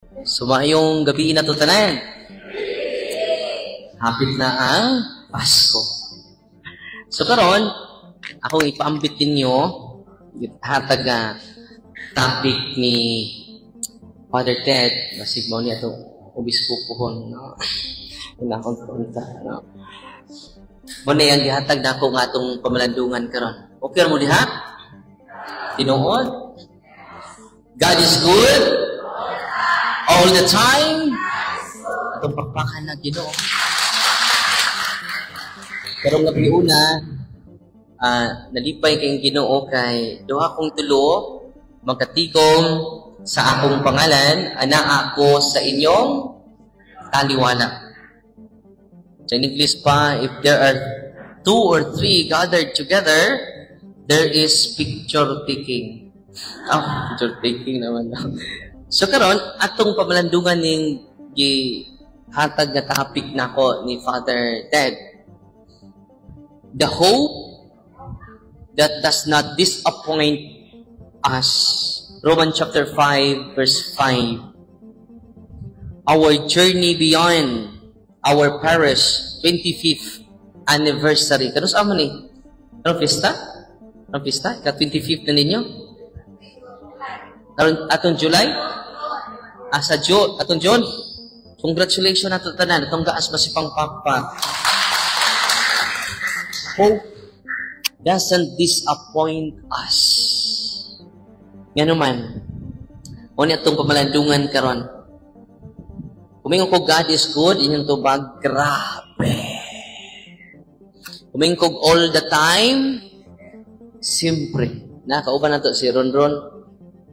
So maayong gabi na to tanan. Hapit na ang Pasko. So karon, akong ipaambit ninyo hatag nga topic ni Father Ted, basig mao niya atong obispo puhon, no. Una akong punta, no. Mao na ang gihatag nako nga atong pamalandungan karon. Okay ra mo diha? Tinuod? God is good all the time. Atong pakpakan na Ginoo. Karong gabi una, nalipay kay Ginoo kay duha kung tulo magkatigom sa akong pangalan, ana ako sa inyong taliwala. Sa English pa, if there are two or three gathered together, there is picture taking. Ah, picture taking naman. So karon, atong pamalandungan ning gihatag nga topic nako ni Father Ted. The hope that does not disappoint us. Romans chapter 5 verse 5. Our journey beyond our parish 25th anniversary. Kanus amo ni? Anong pista? Anong pista? Ka 25th na ninyo? Karon atong July? Ah, sa June, atong June. Congratulations nato tanan, atong gaas masipang pakpak. Hope doesn't disappoint us. Nga naman, o ni atong pamalandungan karon. Kumingon ko God is good, inyong tubag, grabe. Kumingon ko all the time, siyempre. Nakauban na to si Ron Ron.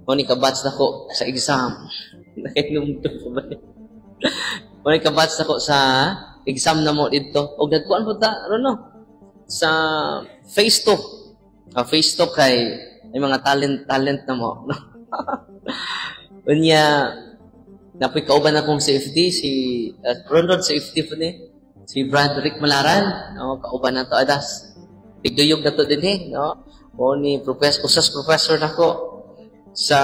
O ni ka-batch na ko sa exam. Nakainumdum ko ba? O ni ka-batch na ko sa exam na mo dito. O nagkuan po ta, Ron no? Sa phase 2. Phase 2 kay may mga talent talent na mo. Unya, napoy kauban akong sa FD, si Ron Ron sa FD po ni, si Brad Rick Malaran, no, kauban na to, adas. Tigduyog na to din eh, no? O ni professor, usas professor nako sa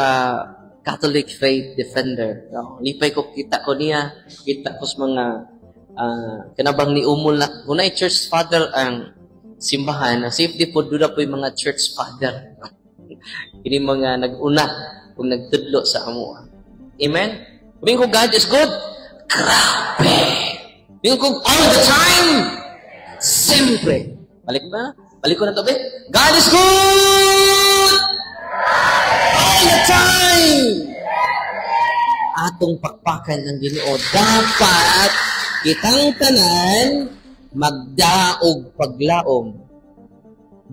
Catholic Faith Defender. No? Lipay ko kita ko niya, kita ko sa mga kanabang ni umol na, kunay church father ang simbahan, ang safety po doon po yung mga church father. Kini mga nag-una kung nagtudlo sa amo. Amen? Kumingon ko God is good. Grabe! Kumingon ko all the time. Siyempre. Balik ba? Balik ko na to, be. God is good! All the time! Atong pakpakan ng Ginoo. Dapat kitang tanan magdaog paglaom.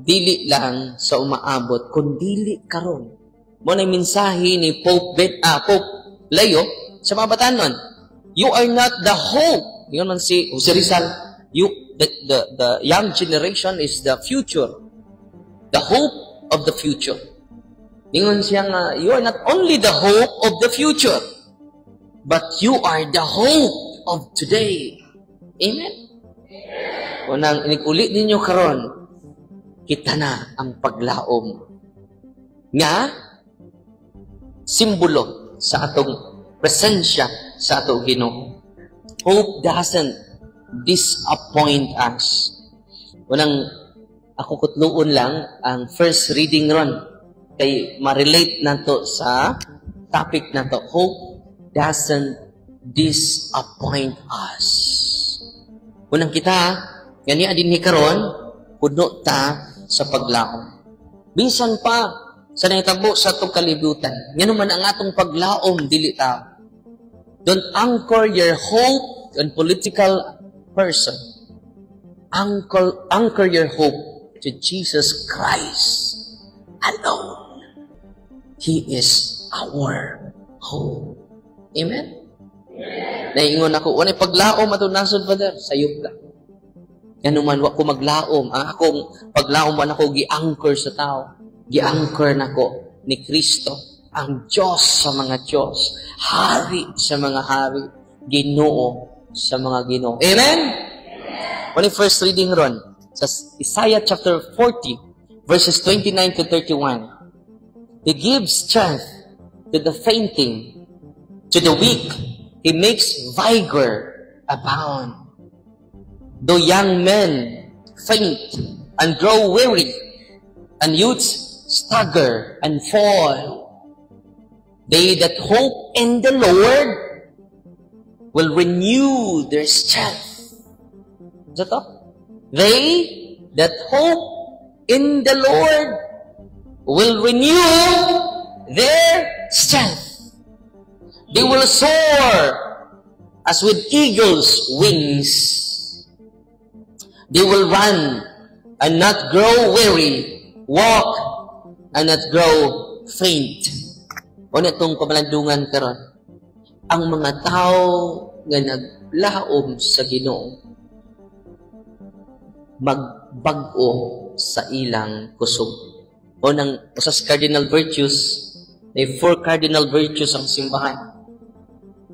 Dili lang sa umaabot, kundili karon. Mo na mensahe ni Pope Leo sa mga batanon. You are not the hope. Yun man si Jose Rizal. The young generation is the future. The hope of the future. Ingon siya nga, you are not only the hope of the future, but you are the hope of today. Amen? Unang inig-uli ninyo karon, kita na ang paglaom nga simbolo sa atong presensya sa atong Ginoo. Hope doesn't disappoint us. Unang ako kutluon lang ang first reading ron kay ma-relate nato sa topic nato. Hope doesn't disappoint us. Unang kita, gani dinhi karon, puno ta sa paglaom. Bisan pa sa nahitabo sa atong kalibutan, ngano man ang atong paglaom dili tao. Don't anchor your hope on political person. Anchor your hope to Jesus Christ alone. He is our hope. Amen? Naingon ako, walay paglaom atong nasod, Father, sayop ka. Ngano man, wa ko maglaom. Ang akong paglaom, wa nako gi-anchor sa tao. Gi-anchor nako ni Kristo, ang Diyos sa mga Diyos, Hari sa mga hari, Ginoo sa mga Ginoo. Amen? Amen? First reading ron, sa Isaiah chapter 40, verses 29 to 31. He gives strength to the fainting To the weak, He makes vigor abound. Though young men faint and grow weary, and youths stagger and fall, they that hope in the Lord will renew their strength. Is that to? They that hope in the Lord will renew their strength. They will soar as with eagle's wings. They will run and not grow weary, walk and not grow faint. O na itong pamalandungan karon. Ang mga tao nga naglaom sa Ginoo magbag-o sa ilang kusog. O nang usa sa cardinal virtues, may four cardinal virtues ang simbahan.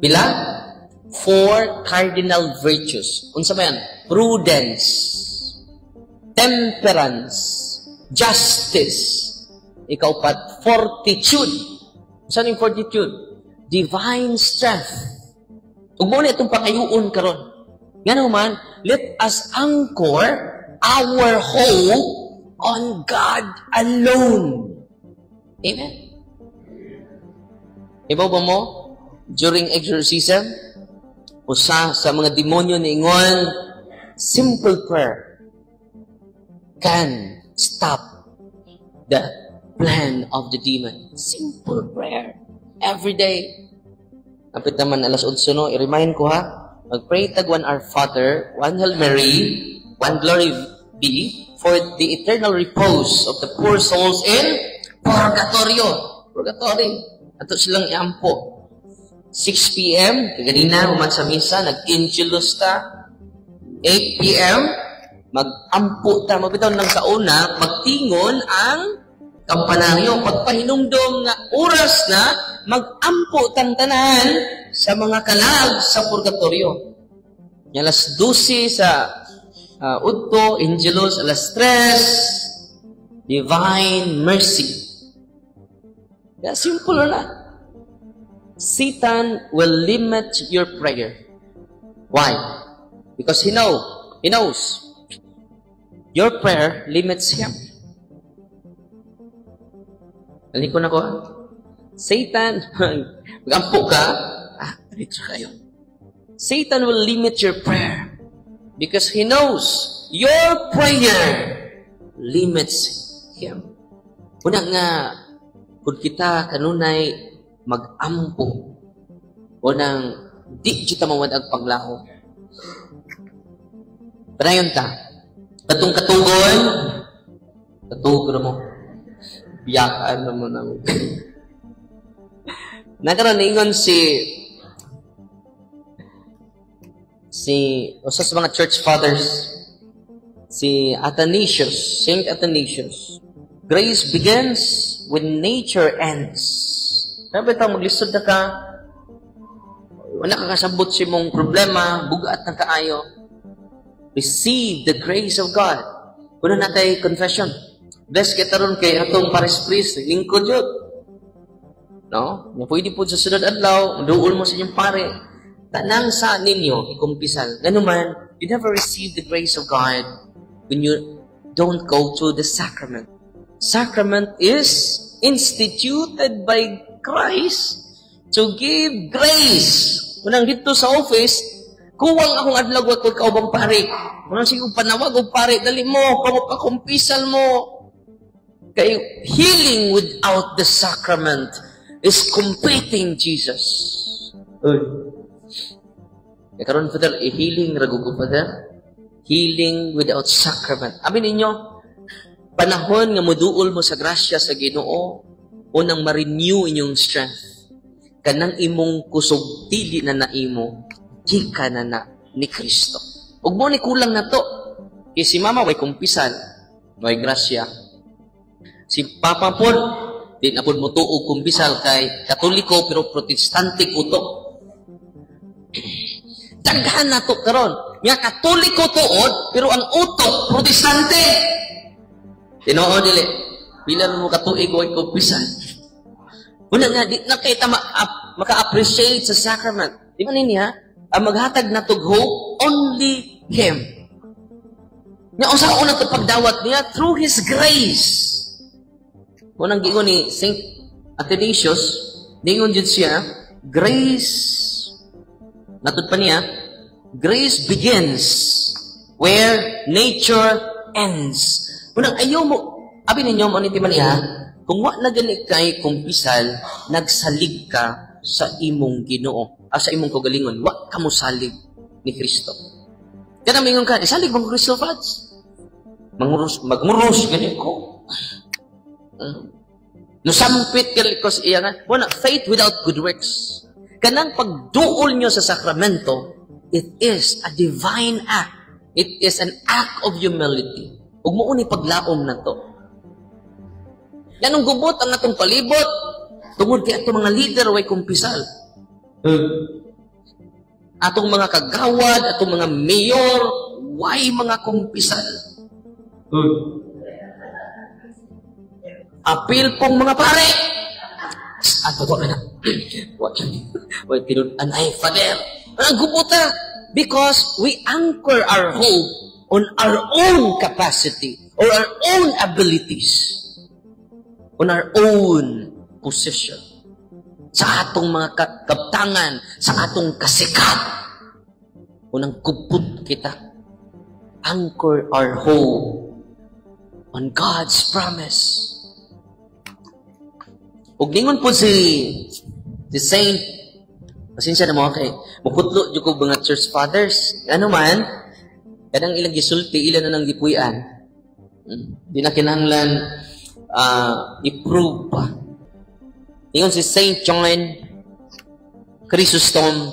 Pila? Four cardinal virtues. Unsa ba yan? Prudence, temperance, justice, ikaupat, fortitude. Unsa ning fortitude? Divine strength. Ug mao na itong pangayuon karon. Ngano man, let us anchor our hope on God alone. Amen. Ibaw ba mo, during exorcism, usa sa mga demonyo niingon, "Simple prayer can stop the plan of the demon." Simple prayer. Every day. Kapit naman alas 8, no? I-remind ko ha. Mag-pray tag one Our Father, one Hail Mary, one Glory Be, for the eternal repose of the poor souls in Purgatorio. Purgatory. Ato silang iampo. 6 p.m., kaganina, human sa misa, nag-Angelus ta. 8 p.m., mag-ampo ta. Mabitaw lang sa una, magtingon ang kampanaryo. Pagpahinumdom nga oras na, mag-ampo tang tanan sa mga kalag sa purgatorio. Alas 12 sa udto, Angelus, alas 3, Divine Mercy. Yeah, simple na. Satan will limit your prayer. Why? Because he knows your prayer limits him. Aliko na ko. Satan, magampo ka, ah, dito kayo. Satan will limit your prayer because he knows your prayer limits him. Una nga, kung kita kanunay mag-ampo, unang di kita mawad-ag paglaom. Padayon ta. Katong katugon, katugon mo. Biyakan mo na mo. Nakaroon ingon si usa sa mga church fathers, si Athanasius, Saint Athanasius. "Grace begins when nature ends." Sabi ta maglisod na ka, wala ka kasabot sa imong problema, bugat na kaayo. Receive the grace of God. Kuna na kay confession. Bless kita ron kay atong parish priest, lingkod yun. No? Nga pwede po sa sunod adlaw, duol mo sa inyong pare. Tanang sa ninyo, ikumpisal. Ganuman, you never receive the grace of God when you don't go to the sacrament. Sacrament is instituted by Christ to give grace. Unang dito sa office, kuwang akong adlaw ko kaubang pare. Unang sige panawag og pare, dali mo, pakumpisal mo. Kay healing without the sacrament is completing Jesus. Uy. Kaya karon, Father, i-healing ragugo, Father. Healing without sacrament. Amin ninyo, panahon nga muduol mo sa grasya sa Ginoo, unang ma-renew inyong strength. Kanang imong kusog dili na naimo, gikan na na ni Kristo. Ug mo ni kulang na to. Kay si mama way kumpisal, way grasya. Si papa pod, di na pod mo tuog kumpisal kay Katoliko pero Protestante utok. Daghan na to karon. Nga Katoliko tuod pero ang utok Protestante. Tinuod dili. Pila mo katuig way kumpisal. Una nga di na kay tama maka-appreciate sa sacrament. Di ba niya? Ang maghatag natog hope, only Him. Nya unsa una to pagdawat niya? Through His grace. Mao nang giingon ni Saint Athanasius, ningon jud siya, grace, natud pa niya, grace begins where nature ends. Unang ayaw mo, abi ninyo mo ni niya, kung wa na gani kay kumpisal, nagsalig ka sa imong Ginoo, sa imong kaugalingon, wa ka mo salig ni Kristo. Kaya mingon ka, "Isalig mo Kristo, Fads. Mangurus, magmurus gani ko. Nusampit ka ko sa iya nga." Wala, faith without good works. Kanang pagduol nyo sa sakramento, it is a divine act. It is an act of humility. Ug mao ni paglaom na to. Ganong gubot ang atong palibot, tungod kay atong mga leader way kumpisal. Atong mga kagawad, atong mga mayor, way mga kumpisal. Apil pong mga pare. Ato to na. Wa way tinud-an ay Father. Ang gubuta because we anchor our hope on our own capacity or our own abilities, on our own position. Sa atong mga kaptangan, sa atong kasikat. Unang gubot kita. Anchor our hope on God's promise. Ug ningon po si Saint, pasensya na mo kay mukutlo jud ko mga church fathers. Ano man, kanang ilang gisulti, ilan na nang gipuy-an. Di na kinahanglan i-prove pa. Ingon si Saint John Chrysostom,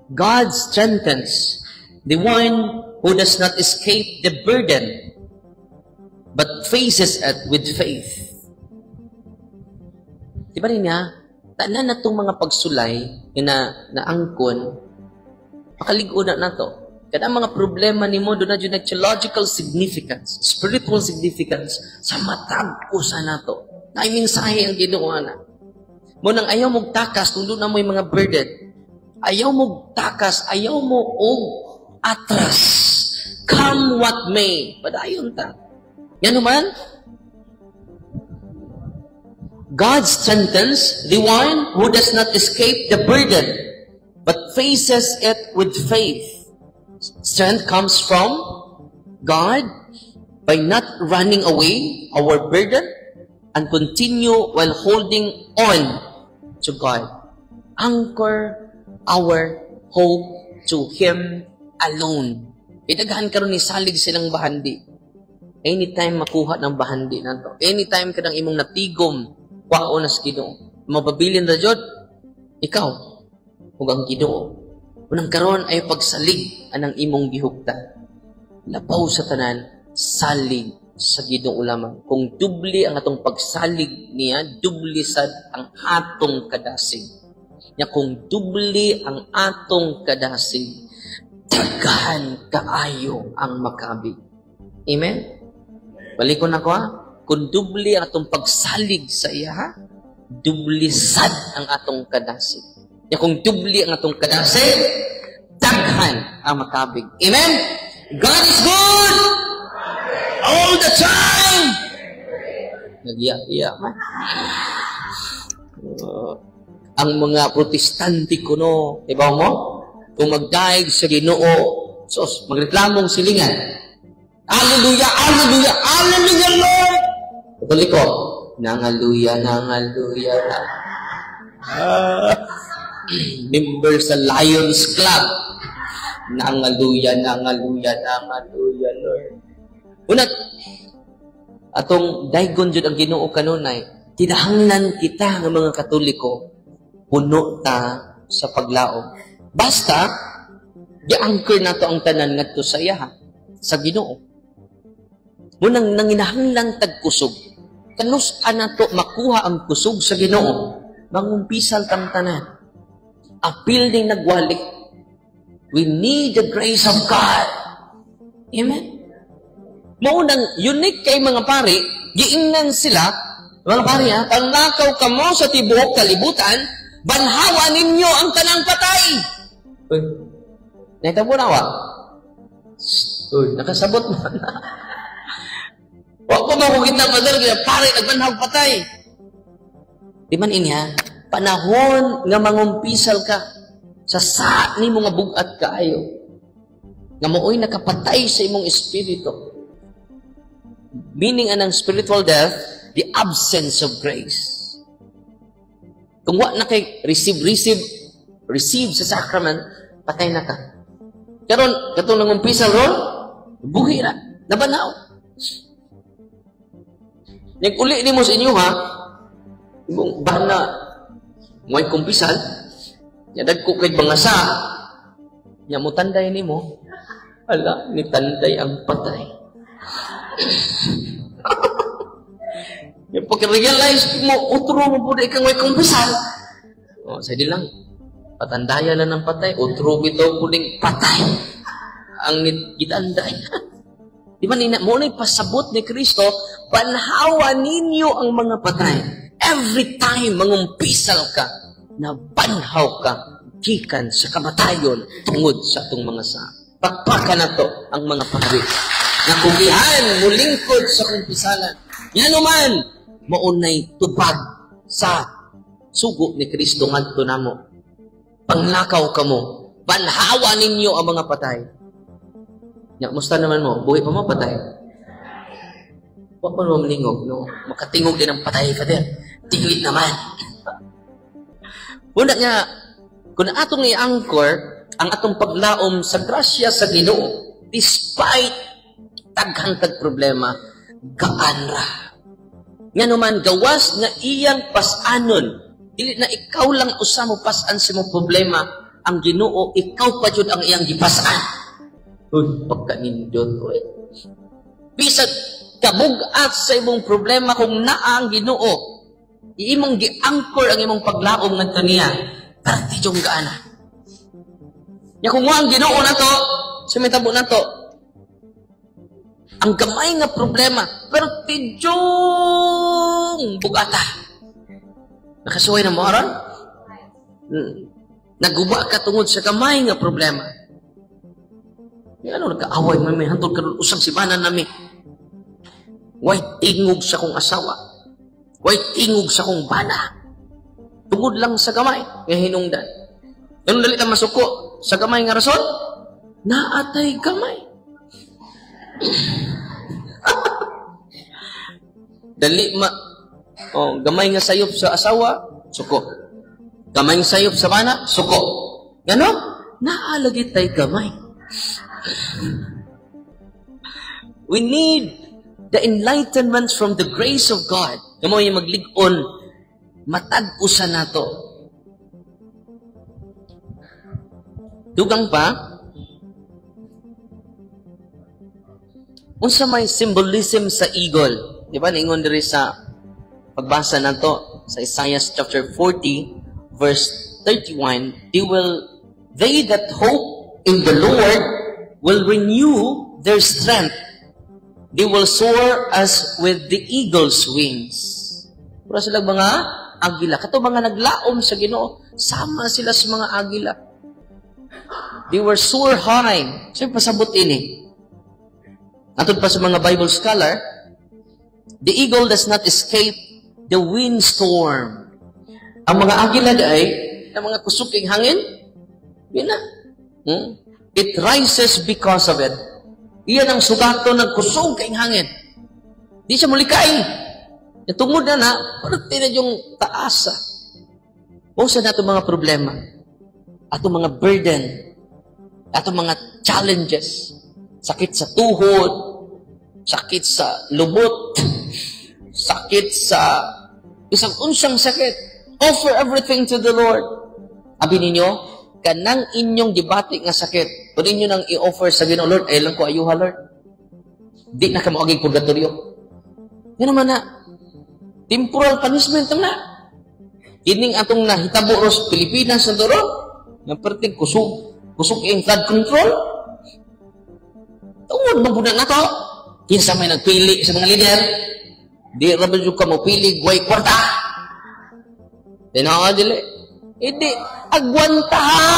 "God strengthens the one who does not escape the burden, but faces it with faith." Di ba rin niya? Tanan na itong mga pagsulay na naangkon, makalig-o na nato. Kada mga problema nimo doon na jud theological significance, spiritual significance sa matag usa nato. Naay mensahe ang Ginoo na. Mao nang ayaw mong takas kung doon na mo'y mga burden. Ayaw mo takas, ayaw mo og atras. Come what may. Padayon ta. Yan naman, God strengthens the one who does not escape the burden, but faces it with faith. Strength comes from God by not running away our burden and continue while holding on to God. Anchor our hope to Him alone. Idaghan karon ni salig silang bahandi. Anytime makuha ng bahandi nato. Anytime ka ng imong natigom, kwaon na sa Ginoo. Mapabilin ra jud ikaw ug ang Ginoo. Unang karon ay pagsalig anang imong gihuptan. Labaw sa tanan, salig sa Ginoo lamang. Kung dubli ang atong pagsalig niya, dubli sad ang atong kadasig. Nya kung dubli ang atong kadasig, daghan kaayo ang makabig. Amen? Balikon ako ha. Kung dubli ang atong pagsalig sa iya, ha, dubli sad ang atong kadasig. Nya kung dubli ang atong kadasig, daghan ang makabig. Amen? God is good all the time. Nagiya-iya man. Ang mga Protestante kuno, di ba mo? Kung magdaig sa Ginoo, sos, magreklamong silingan. "Hallelujah, hallelujah, hallelujah, Lord!" Katoliko, nangaluya, nangaluya. Member sa Lions Club. Nangaluya, nangaluya, nangaluya, Lord. Unat, atong daygon jud ang Ginoo kanunay, kinahanglan kita nga mga Katoliko, puno ta sa paglaom. Basta, gi-anchor nato ang tanan ngadto sa iyaha, sa Ginoo. Munang nanginahanglan tag kusog. Kanus nato makuha ang kusog sa Ginoo, mangumpisal tang tanan. Apil ning nagwali. We need the grace of God. Amen? Mao nang unique kay mga pari, giingnan sila, mga pari ha, "Panglakaw kamo sa tibuok kalibutan, Banhawa ninyo ang tanang patay. Uy, nahitabo na wa? Uy, nakasabot man. Wa ko mo kita, Father, kaya pare nagbanhaw patay. Di man inya, panahon nga mangumpisal ka sa sa nimo nga bugat kaayo, nga mooy nakapatay sa imong espiritu. Meaning anang spiritual death, the absence of grace. Kung wa na kay receive, receive, receive sa sacrament, patay na ka. Karon, katong nangumpisal ron, buhi ra, nabanhaw. Nag-uli nimo sa inyo ha, imong bana, mo'y kumpisal, nya dagko kay bangasa, nya mo tanday nimo, ala, ni tanday ang patay. Yung pagka-realize mo, utro mo po na ikang may kumpisal. O, sa di lang, patandaya na ng patay, utro bitaw po ding patay. Ang gitanday. Di ba nina, mo na'y pasabot ni Kristo, banhawa ninyo ang mga patay. Every time mangumpisal ka, nabanhaw ka, gikan sa kamatayon tungod sa atong mga sa. Pakpakan na to ang mga pari. Nga kugihan, mulingkod sa kumpisalan. Yan naman, maunay tubag sa sugo ni Kristo ngadto namo. Panglakaw kamo, banhawa ninyo ang mga patay. Ya, musta naman mo? Buhi pa mo, patay? Wa pa mo malingog, no? Makatingog din ang patay, Father. Tingit naman. Una nga, kung atong i-anchor ang atong paglaom sa grasya sa Ginoo, despite daghang tag problema, gaan ra. Nga naman, gawas nga iyang pasanon, dili na ikaw lang usa mo pasan sa imong problema, ang Ginoo, ikaw pa jud ang iyang gipasan. Uy, pagkanindot, uy. Bisag kabugat sa imong problema kung naa ang Ginoo, imong gi-anchor ang imong paglaom ngadto niya, perti yung gaana. Nya kung ang Ginoo na to, sa may tabo na to, ang gamay nga problema, pero tidyong bugata. Nakasuway na mo aron? Naguba ka tungod sa gamay nga problema. Yung ano, nagkaaway man may hantod karon usang simana nami. Way tingog sa kong asawa. Way tingog sa kong bana. Tungod lang sa gamay nga hinungdan. Ganun dali ta masuko sa gamay nga rason? Naatay gamay. Dali ma oh, gamay nga sayop sa asawa, suko. Gamay nga sayop sa bana, suko. Gano? Naalagi tay gamay. We need the enlightenment from the grace of God. Kamo yung maglig-on, matag-usa nato. Dugang pa, unsa may symbolism sa eagle? Di ba, ningon diri sa pagbasa nato sa Isaiah chapter 40 verse 31, they that hope in the Lord will renew their strength. They will soar as with the eagle's wings. Pura sila mga agila. Kato mga naglaom sa Ginoo, sama sila sa mga agila. They were soar high. So, pasabot ini. Atod pa sa mga Bible scholar, the eagle does not escape the windstorm. Ang mga agila ay, ang mga kusuking hangin, yun na. It rises because of it. Iyan ang sugato ng kusog kay hangin. Di siya mulikay. Tungod na na, parte na yung taas. Usa na itong mga problema, atong mga burden, atong mga challenges, sakit sa tuhod, sakit sa lubot, sakit sa isang unsang sakit. Offer everything to the Lord. Abi ninyo, kanang inyong gibati nga sakit, kung ninyo nang i-offer sa Ginoo, Lord, ay lang ko ayuha, Lord. Di na ka moaging purgatorio. Yan naman na, temporal punishment na. Kining atong nahitabo ros Pilipinas na doro, nga perting kusog, kusog ing flood control. Tungod man pud na to. Kinsa may nagpili sa mga lider, di ra ba ka mo pili gway kwarta. Tinaa dili. Hindi, agwanta ha!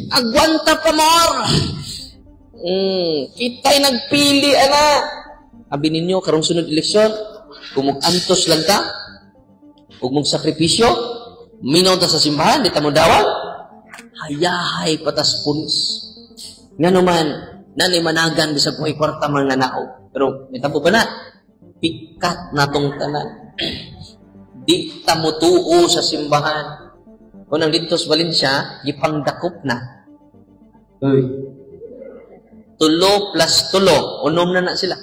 Agwanta pa more! Kita'y nagpili, ana. Abi ninyo, karong sunod eleksyon, kung antos lang ta, ug mong sakripisyo, minaw ta sa simbahan, di ta mo dawat, hayahay patas pulis. Nga naman, nanay managan bisag kung kwarta man nga naog. Pero, may tampo pa na, pikat na tong tanan. Di ta mutuo sa simbahan. Kung ang dito sa Valencia, gipangdakop na. Uy. Tulo plus tulo, unom na na sila.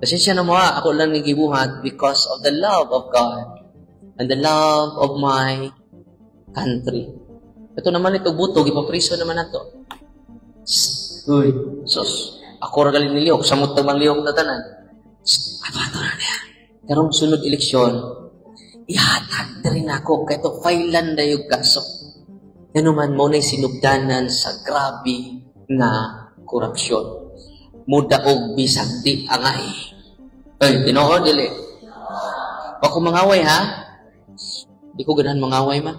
Pasensya na mo ha, ako lang ni gibuhat because of the love of God and the love of my country. Ito naman ito buto, gipapriso naman nato. Uy, sus, ako ra galing nilihok, samot tag lihok na tanan. Ato ato na niya. Karong sunod eleksyon, ihatag na rin ako kay to filean dayog kaso. Ngano man mo na'y sinugdanan sa grabe nga korupsyon. Mudaog bisag di angay. Ay, tinuod dili. Wa ko mangaway ha. Di ko ganahan mangaway man.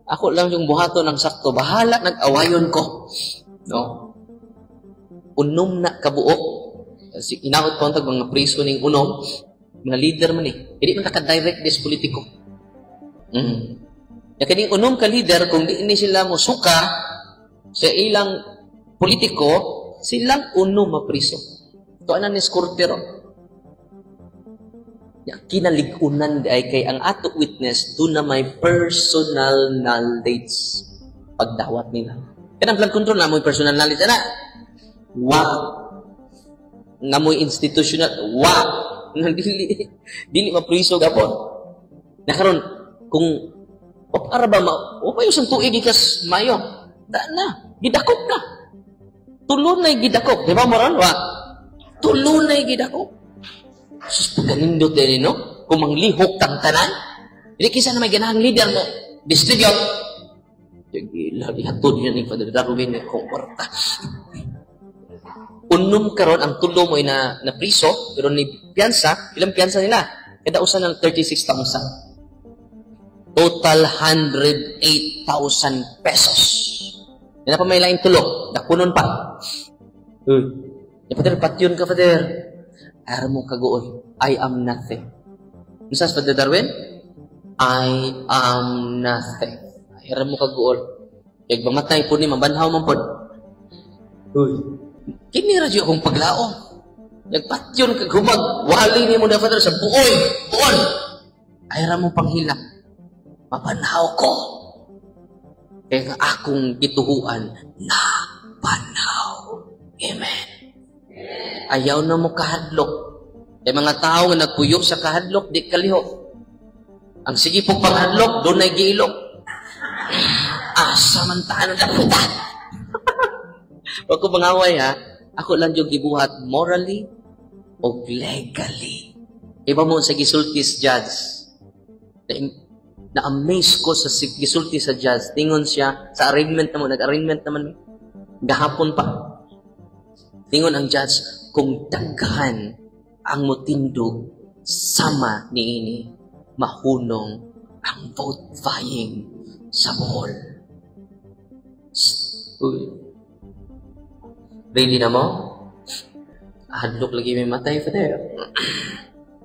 Ako lang yung buhaton ng sakto. Bahala nag-awayon ko. No? Unom na kabuok. Si inaot ko ang mga priso ning unom. Mga leader man eh. Hindi man ka-direct des politiko. Ya kining unom ka leader, kung di ni sila mo suka sa ilang politiko, silang unom mapriso. Ito ana ni Scorpio. Ya, kinalig-unan di ay kay ang ato witness do na may personal knowledge pagdawat nila. Kanang flood control na mo personal knowledge ana. Wa. Na mo'y institutional wa. Dili dili mapriso gapon. Na karon kung o para ba ma o pa yung tuig ikas Mayo. Da na, gidakop na. Tulo na gidakop, di ba moron wa? Tulo na gidakop. Sus, pagkanindot din, no? Kung manglihok tang tanan, hindi kisa na may ganahang leader mo, distribute. Gila, ihatod niya ni Father Darwin kung kwarta. Unom karon ang tulo mo na, na priso, pero ni piyansa, ilang piyansa nila? Kada usa ng 36,000. Total 108,000 pesos. Yan pa may laing tulo, dakunon pa. Uy. Ya, Father, patyon ka, Father. Ayaw mo kaguol. I am nothing. Unsa, Father Darwin? I am nothing. Ayaw mo kaguol. Kaya mamatay po ni, mabanhaw man po. Uy. Kini radyo akong paglaom. Nagpatyon kag humag, wali ni mo na, Father, sa buoy. Buon. Ayaw mo panghilak. Mabanhaw ko. Kaya nga akong gituhuan na banhaw. Amen. Ayaw na mo kahadlok. Kay mga tao nga nagpuyo sa kahadlok, di kalihok. Ang sige pong panghadlok, doon ay giilok. Asa man taan ang dapitan. Wag ko mangaway ha. Ako lang yung gibuhat morally o legally. Iba mo sa gisultis judge. Na-amaze ko sa gisulti sa judge. Tingon siya, sa arraignment naman, nag-arraignment naman, gahapon pa. Tingon ang judge, kung daghan ang mutindog sama niini, mahunong ang vote buying sa Bohol. Uy. Ready na mo? Hadlok lagi may matay, Father.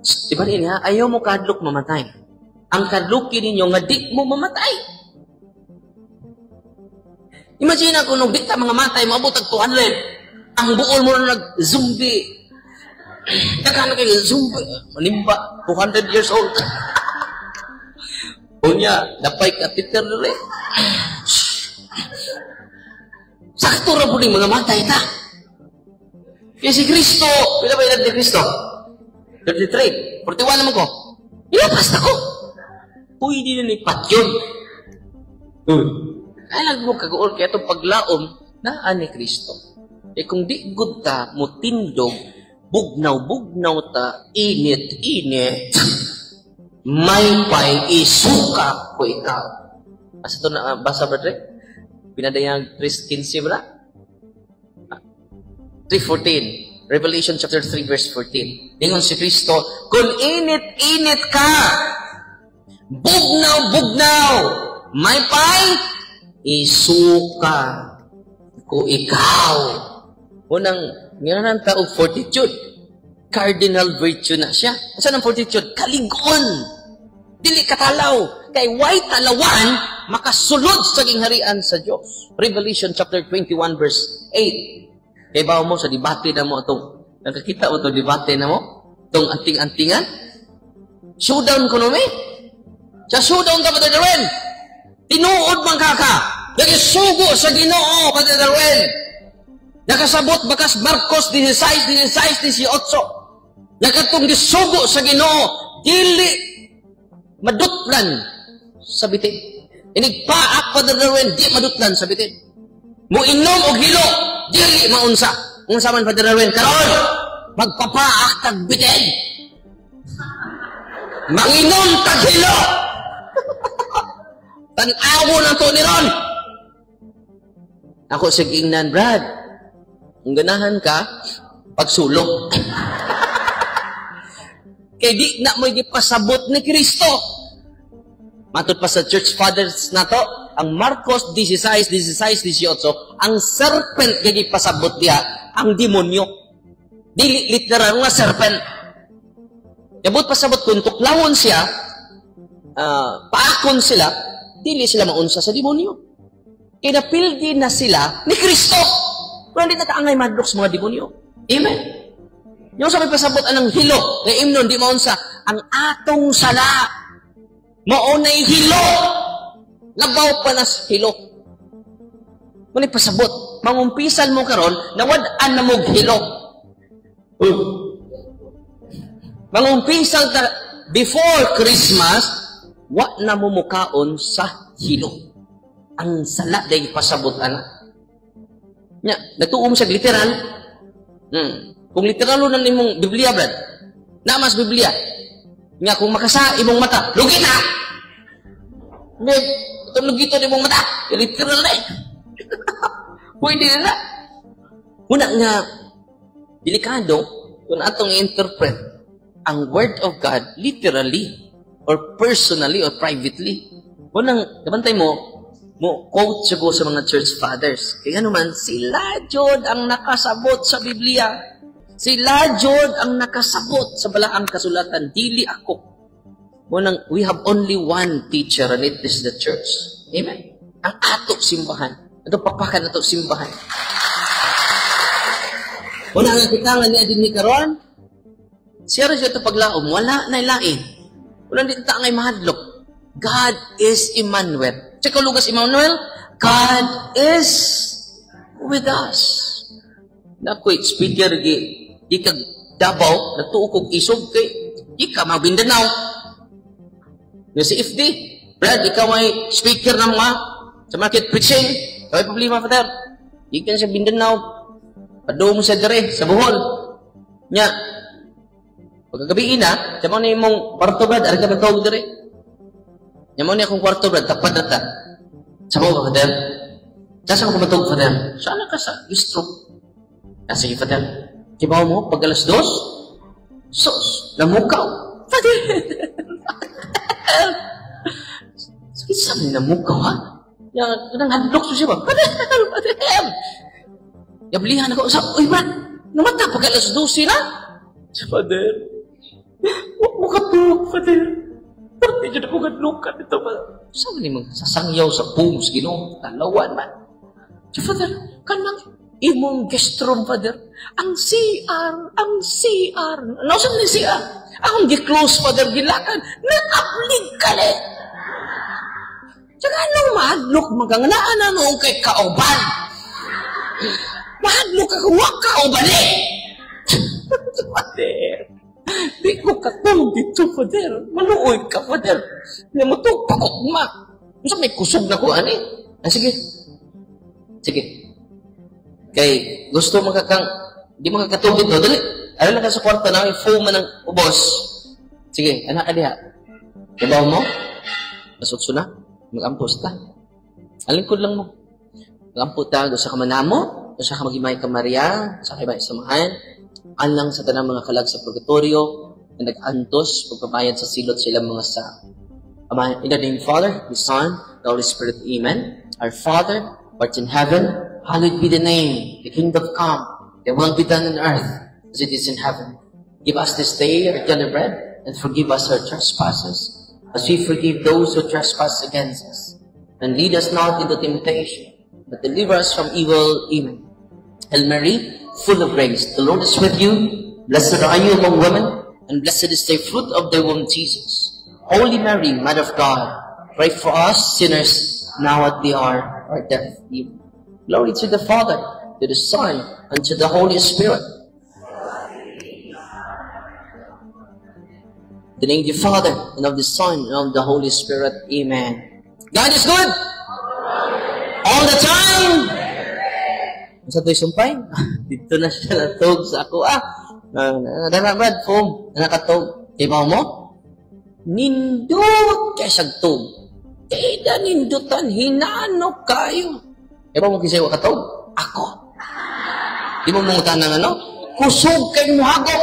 Di ba rin ha? Ayaw mo kahadlok mamatay. Ang kadluki ninyo nga di mo mamatay. Imagine ako nung di ta mga matay, maabot og 200. Ang buol mo na nag-zombie. Daghan na kayo, zombie. Manimba, 200 years old. Unya, napay catheter diri. Sakto ra pud mga matay ta. Kaya si Kristo, pila ba edad ni Kristo? 33. 41 naman ko. Ilapas na ko. Pwede na ni patyon. Kaya mo kaguol kaya itong paglaom naa ni Kristo. Eh kung di gud ta mutindog, bugnaw-bugnaw ta, init-init, may pay isuka ko ikaw. Asa to na basa, brother? Pinadayag 3:15 ba? 3:14. Revelation chapter 3 verse 14. Ingon si Kristo, kung init-init ka, Bugnaw, bugnaw. May pay, isuka ko ikaw. Unang, nga ta og fortitude. Cardinal virtue na siya. Asa ang fortitude? Kaligon. Dili katalaw. Kay way talawan, makasulod sa gingharian sa Dios. Revelation chapter 21 verse 8. Kay bawo mo sa debate na mo atong nakakita mo itong debate na mo itong anting-antingan. Showdown ko mi. Sa showdown ka, Brother Darwin. Tinuod man kaka. Nagisugo sa Ginoo, Brother Darwin. Nakasabot bakas Marcos 16, 16, 18. Nakatong gisugo sa Ginoo, dili madutlan sa bitin. Inigpaak, Brother Darwin, di madutlan sa bitin. Muinom og hilo, dili maunsa. Unsa man, Brother Darwin, karon magpapaak tag bitin. Manginom tag hilo. Tan-awo na to ni Ron. Ako sa giingnan, "Brad, kung ganahan ka, pagsulok." Kay di na mo gipasabot ni Kristo. Matod pa sa Church Fathers nato, ang Marcos 16, 16, 18, ang serpent kay gipasabot diha, ang demonyo. Dili literal nga serpent. Yabot pasabot kung tuklawon siya, paakon sila, dili sila maunsa sa demonyo. Kaya napildi na sila ni Kristo. Pero hindi na taangay madlok sa mga demonyo. Amen. Yung sa may pasabot anang hilo, na imnon, di maunsa, ang atong sala, mao na'y hilo. Labaw pa nas hilo. Muna pasabot, mangumpisal mo karon, nawad-an na mo hilo. Mangumpisal ta, before Christmas, wa na mo mukaon sa hilo. Ang sala day pasabot ana. Nya, nagtuo mo siya literal. Kung literal na nimong Biblia, Brad. Na mas Biblia. Nga kung makasa imong mata, lugi na. Hindi, ito lugi to imong mata. Literal na eh. Pwede na na. Una nga, delikado kung atong i-interpret ang Word of God literally or personally or privately. Unang, kabantay mo, mo quote siya ko sa mga church fathers. Kaya naman, sila jud ang nakasabot sa Biblia. Sila jud ang nakasabot sa balaang kasulatan. Dili ako. Munang, we have only one teacher and it is the church. Amen? Ang ato simbahan. Ato papakan ato simbahan. Una nga kita nga niya din ni karon, siya rin siya ito paglaom, wala na ilain. Wala din ta ngay mahadlok. God is Emmanuel. Sa kalugas Emmanuel, God is with us. Nakoy speaker gi di kag Davao, nagtuo kog isog kay di ka Maguindanao. Nga si FD, "Brad, ikaw ay speaker ng mga sa market preaching." Kaya problema, Father. Ikan sa Mindanao, padung sa dere, sa Bohol. Nya, pagkagabi na, sa mga imong kwarto, Brad, ari ka matawag dere. Nya mo ni akong kwarto, Brad, tapad na ta. Sa mo, Father. Saan ka matawag, Father? Sana ka sa bistro. Ah, sige, Father. Kibaw mo, pag 2:00, sus, namukaw. Father! Sakit sa namukaw, ha? Ya, kanang hadlok siya ba? Father! Father! Yablihan ako sa, "Uy, Brad, namata pag 12:00 na." "Father, wag mo katuog, Father. Pero di dyan ako gadlukan ito ba?" Sa ni mga sasangyaw sa pums, Ginoo, talawan man. "Si Father, kanang imong guest room, Father, ang CR, ang CR. Ano sa ni CR? Akong gi-close, Father, gilakan, naaplig ka ni. Tsaka anong mahadlok maganganaan na noong kay kauban? Mahadlok ka kung wak kauban eh. Father, di ko katulog dito, Father. Maluoy ka, Father. Hindi mo to, pakukma. Unsa may kusog na ko, ani? Ah, sige. Sige. Kay gusto makakang, di makakatulog dito, dali. Ano lang ka sa kwarto na, may foam man ang ubos. Sige, anak ka diha. Kabaw mo? 8:00 na. Mag-ampos ta. Alingkod lang mo. Mag-ampo ta, gusto ka manamo, gusto ka maghimay ka Maria, sa kay samahan, alang sa tanang mga kalag sa purgatorio, na nag-antos, pagpabayad sa silot sa ilang mga sa. Ama, in the name of the Father, the Son, the Holy Spirit. Amen. Our Father, who art in heaven, hallowed be thy name. Thy kingdom come, thy will be done on earth as it is in heaven. Give us this day our daily bread, and forgive us our trespasses, as we forgive those who trespass against us. And lead us not into temptation, but deliver us from evil. Amen. Hail Mary, full of grace, the Lord is with you. Blessed are you among women, and blessed is the fruit of thy womb, Jesus. Holy Mary, Mother of God, pray for us sinners, now at the hour of our death. Amen. Glory to the Father, to the Son, and to the Holy Spirit. In the name of the Father, and of the Son, and of the Holy Spirit. Amen. God is good! All the time! Sa to'y sumpay? Dito na siya natug sa ako. Ah, dara Brad, foam. Nakatug. Di ba mo? Nindot kay sagtog. Tida nindutan, hinanok kayo. Di ba mo kisay wa katog? Ako. Di mo mangutan ng ano? Kusog kay muhagok.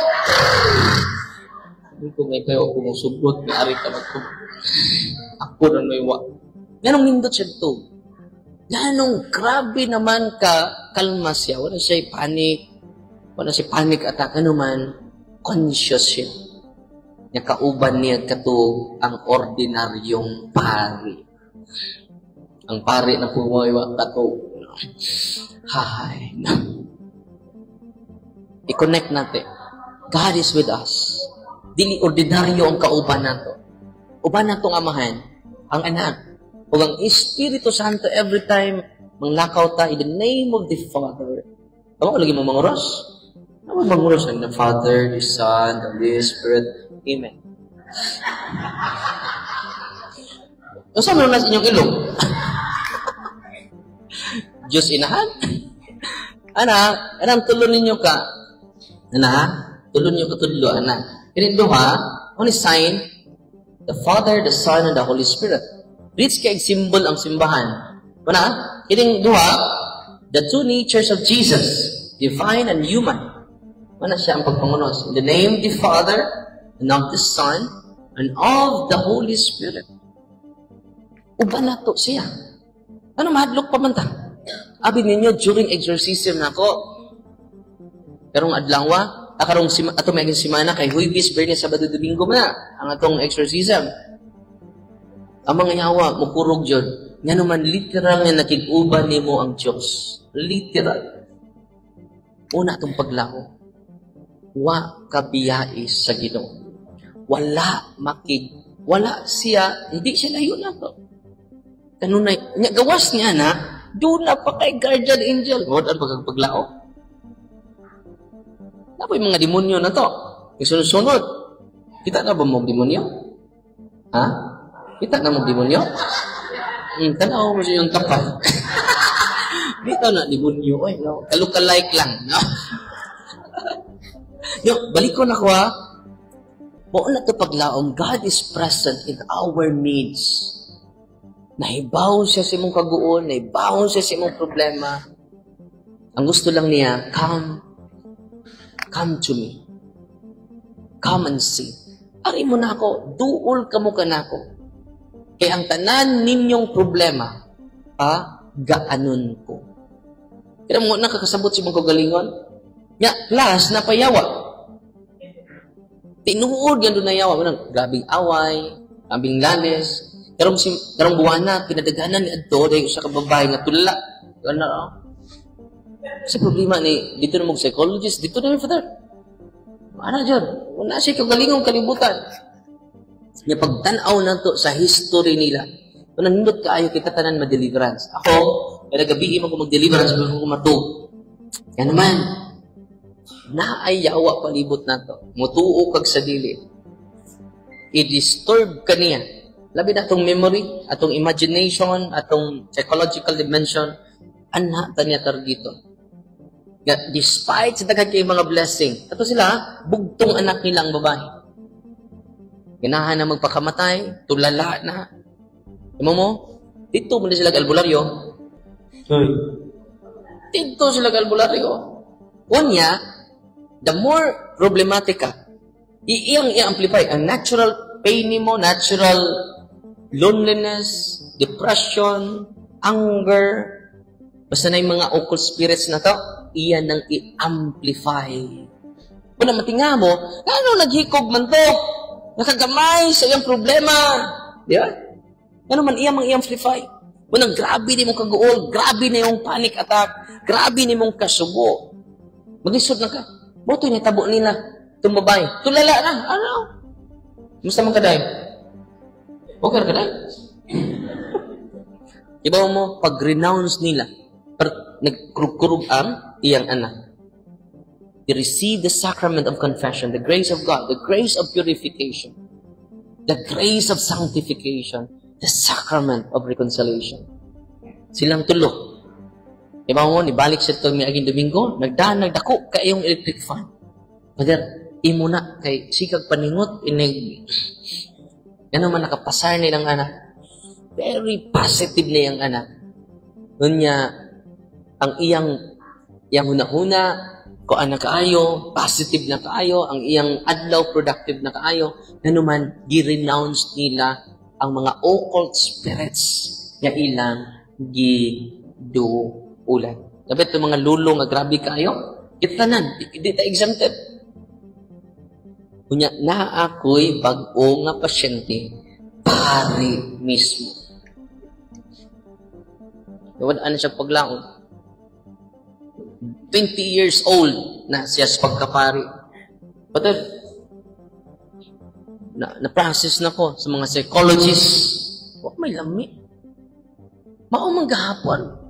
Hindi ko may kayo kung sugot, may ari ka magtug. Ako na may wa. Ganong nindot siya to. Ganong grabe naman ka kalma siya. Wala siya panic. Wala siya panic attack. Ano man, conscious siya. Nakauban niya kato ang ordinaryong pari. Ang pari na pumawa kato. Hay. I-connect natin. God is with us. Dili ordinaryo ang kauban nato. Uban nato ang Amahan, ang Anak, ug ang Espiritu Santo every time manglakaw ta in the name of the Father. Tama lagi mo manguros? Tama manguros in the Father, the Son, the Holy Spirit. Amen. Unsa man na sa inyong ilong? Diyos inahan? Ana, anang tulo ninyo ka. Ana, tulo ninyo katudlo, ana. Kining duha, only sign, the Father, the Son, and the Holy Spirit. Rich kay symbol ang simbahan. Una, kining duha, the two natures of Jesus, divine and human. Una siya ang pagpangunos. In the name of the Father, and of the Son, and of the Holy Spirit. Uban na to siya. Ano, mahadlok pa man ta? Abi ninyo, during exorcism nako, karong adlaw, karong ato may simana kay Huwebes, Biyernes, Sabado, Domingo man na ang atong exorcism. Ang mga yawa mukurog jud. Ngano man literal nga nakig-uban nimo ang Dios. Literal. Una atong paglao. Wa kabiyai sa Ginoo. Wala makig, wala siya, hindi siya layo na to. Kanunay, nya gawas niya na, doon na pa kay guardian angel. Wala ang pagpaglao. Napoy mga demonyo na to. Isunod-sunod. Kita na ba mong demonyo? Ha? Kita na mong demonyo? Tanaw mo siya yung tapat. Dito na demonyo. Oy, no? Kalukalike lang. No? Yo, balik ko na ko ha. Mao na to paglaom, God is present in our needs. Nahibaw siya sa imong kaguon, nahibaw siya sa imong problema. Ang gusto lang niya, come, come to me. Come and see. Ari mo na ako, duol ka mo ka na ako. Kaya ang tanan ninyong problema, gaanon ko. Kaya mo nakakasabot si mong kagalingon. Ya, plus, napayawa. Tinuod yan doon na yawa. Manang, grabing away, grabing lalis. Karong, si, karong buwana, pinadaghanan ni Adto, dahil usa ka babae nga tulala. Ano, oh. Kasi problema ni, dito na mong psychologist, dito na yung father. Ano dyan? Wala siya kagalingong kalibutan. Nga pagtanaw na to sa history nila, nandot kaayo kita tanan ma-deliverance. Ako, kada gabi mo ko mag-deliverance, pero ko matug. Kaya naman, naay yawa palibot na to. Mutuo kag sa dili. I-disturb ka niya. Labi na atong memory, atong imagination, atong psychological dimension, ana ta niya targeton. Nga, despite sa daghan kay mga blessing, ato sila, bugtong anak nilang babae. Ganahan na magpakamatay, tulala na. Imo mo, dito mo na sila albularyo. Hoy. Dito sila albularyo. Unya, the more problematic ka, iyang i-amplify ang natural pain nimo, natural Loneliness, depression, anger, basta na yung mga occult spirits na to, iyan nang i-amplify. Kung na matinga mo, ano naghikog man to? Nakagamay sa iyang problema. Di ba? Ano man iya mang i-amplify. Kung grabe ni mong kaguol, grabe na yung panic attack, grabe ni mong kasubo. Maglisod na ka. Boto niya tabo nila. Itong babae. Tulala na. Ano? Musta man kaday? Okay ka day? Iba mo, pag-renounce nila, per, nagkurug-kurug ang iyang anak. They receive the sacrament of confession, the grace of God, the grace of purification, the grace of sanctification, the sacrament of reconciliation. Silang tulo. Iba mo, nibalik siya ito miaging Domingo, nagdaan, nagdako kayong electric fan. Father, imo na, kay sikag paningot, inig, ano man nakapasar nilang anak. Very positive na iyang anak. Unya, ang iyang hunahuna, kuan na kaayo, positive na kaayo, ang iyang adlaw productive na kaayo, nanuman, gi-renounce nila ang mga occult spirits nga ilang giduulan. Dapat itong mga lulo nga grabe kaayo, kita tanan, di ta exempted. Unya, naa ako'y bag-o nga pasyente, pari mismo. Wala na siya paglaon. 20 years old na siya sa pagkapari. But na, na-process na ko sa mga psychologists. Wa may lami. Mao man gahapon.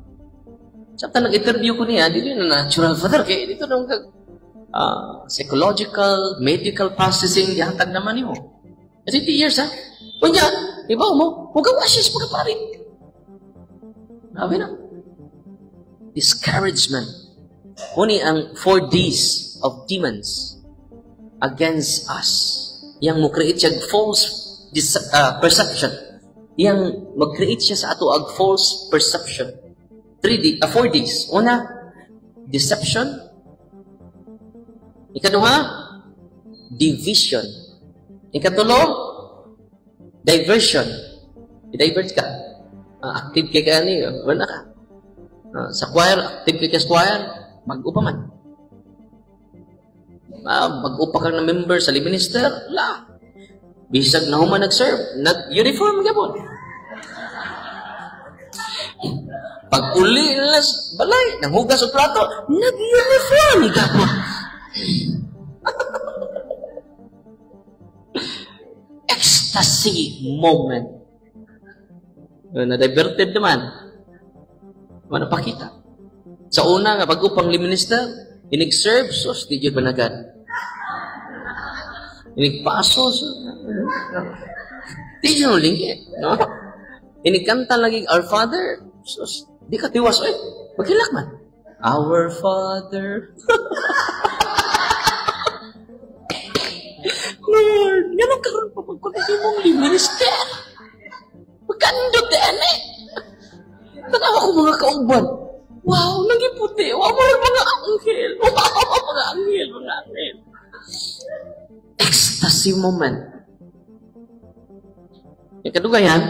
Sa nag-interview ko niya, dito na natural, Father. Kaya dito na psychological, medical processing, gihatag naman nimo. 20 years, ha? Kunya, iba mo, huwag ka siya sa pagkapari. Grabe na. Discouragement. Kuni ang 4 Ds of demons against us. Yang mo create siya false perception. Yang mag-create siya sa ato ag false perception. 3D, 4 Ds. Una, deception. Ikaduha, division. Ikatulo, diversion. I-divert ka. Active kay ka ni, wala ka. Sa choir, active kay ka sa choir, mag-upa man. Mag-upa ka na member sa minister, la. Bisag na human nag-serve, nag-uniform gapon. Pag uli nila balay, nanghugas og plato, nag-uniform gapon. Ecstasy moment. Na-diverted naman. Wala pakita. Sa una, nga pag upang minister, inig-serve, sus, di yun panagan. Inig-paso, di yun lingit. No? Inigkanta lagi, "Our Father," sus, di ka tiwas, eh, maghilak man. "Our Father." Lord, ganun karon pa pagkulit mong minister. Magkandot din eh. Tanawa ko mga kauban. Wow, nagiputi. Wow, mga anghel. Wow, mga anghel, mga anghel. Ecstasy moment. Yung kadugayan,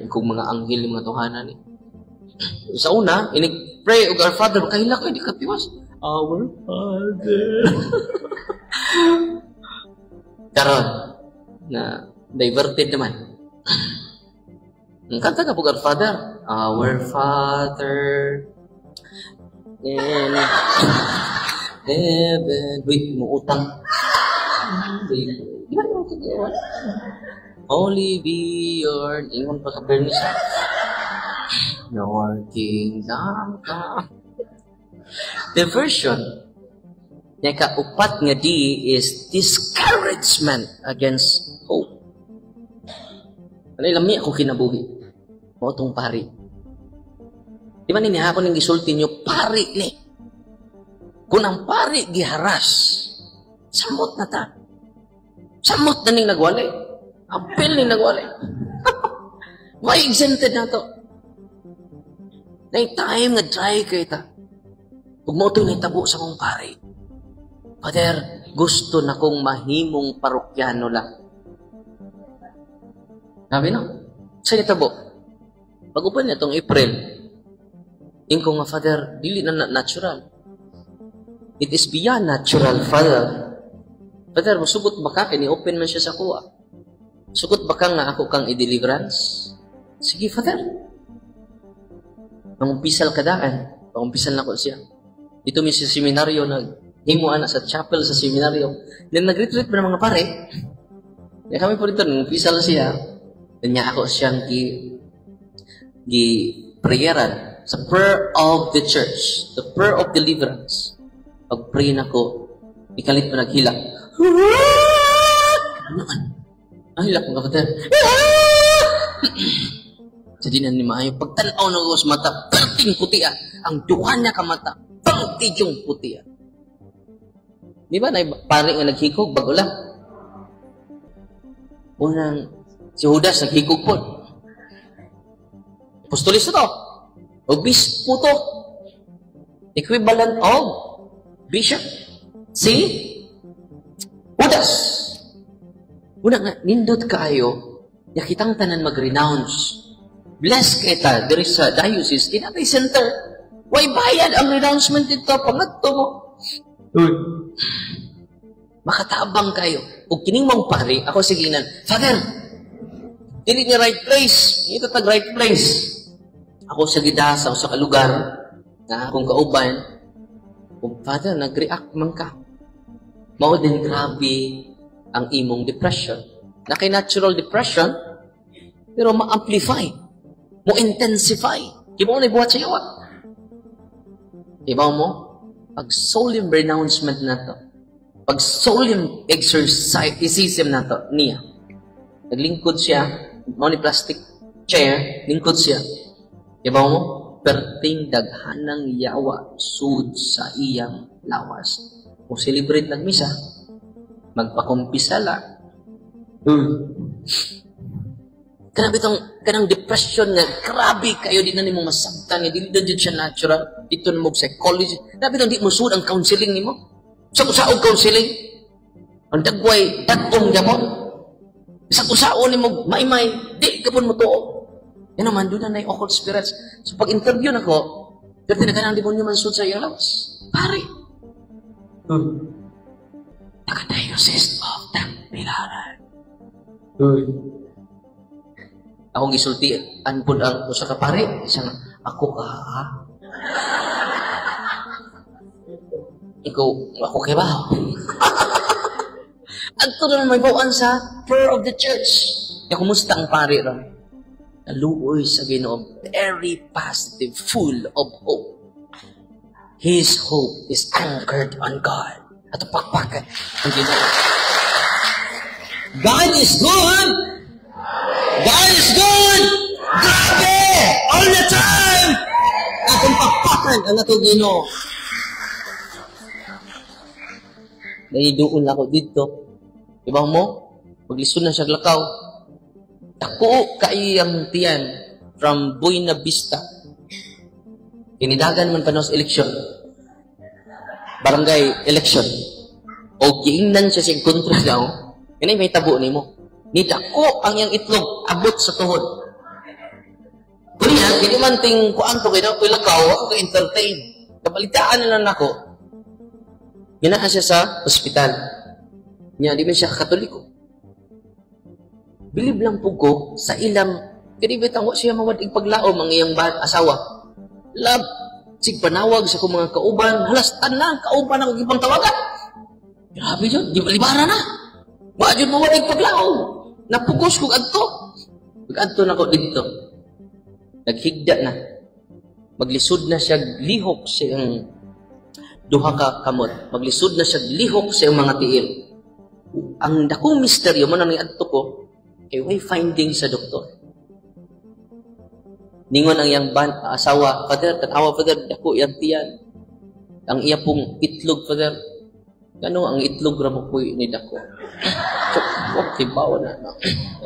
yung kung mga anghel yung mga tuhanan eh. Sa una, inig-pray og "Our Father," kahilak ko, di ka tiwas. "Our Father." Karon na diverted naman. Ang kanta ka po, "Our Father." "Our Father in heaven." Wait, mo utang. Di ba mo "Holy be your" ingon pa sa Bernice. "Your kingdom come." Diversion. Yung upat nga D is discouragement against hope. Ano lami ako kinabuhi? Mao tong pari. Di ba niya ako ning gisulti niyo, pari ni. Kung ang pari giharas, samot na ta. Samot na ning nagwali. Apil ning nagwali. Why exempted na to? Nay time nga dry kay ta. Ug mao to'y nahitabo sa mong pari. Father, gusto na kong mahimong parokyano lang. Sabi no? Sa nitabo? Pag-uban niya tong April, ingon ko nga, "Father, dili na natural. It is beyond natural, Father. Father, musugot ba ka? Kini open man siya sa kuha. Sugot ba ka nga ako kang i-deliverance?" "Sige, Father." Pangumpisal kadaan. Pangumpisal na ko siya. Dito mi sa seminaryo, nag himo ana sa chapel sa seminaryo. Then nag-retreat pa ng mga pare. Kaya kami po dito, nangumpisal siya. Kanya ako siyang gi prayeran sa prayer of the church, the prayer of deliverance. Pag-pray na ko, ikalit pa naghilak. Ano man? Ang hilak mga kapatid. Sa di na ni maayo. Pagtanaw na ko sa mata, perting puti ah. Ang duha niya ka mata, perti yung puti ah. Di ba, na pare nga naghikog, bago lang. Unang, si Judas naghikog po. Apostolis na to. Obispo to. Equivalent of bishop. Si Judas. Una nga, nindot kaayo, ya kitang tanan mag-renounce. Bless kita diri sa diocese, kinatay center. Way bayad ang renouncement dito, pangadto mo. Uy. Makatabang kayo. Ug kining mong pari, ako sige nan, "Father, dili ni right place. Ito tag right place." Ako sa gida sa usa ka lugar na akong kauban, kung Father, nag-react man ka. Mao din grabe ang imong depression. Na kay natural depression, pero ma-amplify, mo intensify. Di mo na buhat sa yawa. Ibaw mo, pag solemn renouncement na to, pag solemn exorcism na to, niya, naglingkod siya, mao ni plastic chair, lingkod siya. Ibaw mo, perting daghanang yawa sud sa iyang lawas. Kung celebrate nagmisa, magpakumpisala. Kanang bitong kanang depression nga grabe kayo, di na nimo masabtan nga dili na jud siya natural dito na mo psychology na bitong di mo sud ang counseling nimo sa usaog counseling ang dagway dagong gamot sa usaon nimo maimay di ka pud mo tuo. Yan naman doon na occult spirits. So pag interview nako, pero tinaganang demonyo man sud sa iyang lawas pare. Taga-Diocese of Tagbilaran. Uy. Akong gisulti anpud ang usa ka pare, isang ako ka ha. Ikaw, ako kay ba? Adto na may bawaan sa prayer of the church. Ya kumusta ang pare ron? Naluoy sa Ginoo, very positive, full of hope. His hope is anchored on God. Ato pakpakan ang Ginoo. God is good. God is good! Grabe! All the time! Atong pakpakan ang atong Ginoo. Naiduon ako dito. Iba mo? Maglisod na siya lakaw. Dako kaiyang tiyan from Buena Vista. Kinidagan man pa sa eleksyon. Barangay election. O giingnan siya siyang kontra daw. Yan ay may tabo nimo. Ni dako ang iyang itlog abot sa tuhod. Kunya, kini man ting kuan to kay daw lakaw ako ka entertain. Kabalitaan na lang nako. Ginaa siya sa ospital. Nya di man siya Katoliko. Bilib lang pug ko sa ilang kini bitang wa siya mawad-ig paglaom ang iyang asawa. Love sig panawag sa akong mga kauban, halas tanan kauban ako gipang tawagan. Grabe jud, di balibara na. Wa jud mawad-ig paglaom. Napugos kog adto. Pag-adto nako didto. Naghigda na. Maglisod na siya lihok sa iyang duha ka kamot. Maglisod na siya lihok sa iyang mga tiil. Ang dakong misteryo mo na adto ko kay way finding sa doktor. Ningon ang iyang asawa, "Father, tanawa Father, dako iyang tiyan. Ang iya pong itlog, Father." Kano ang itlog ra mo puy ni dako. So, okay, bawa na.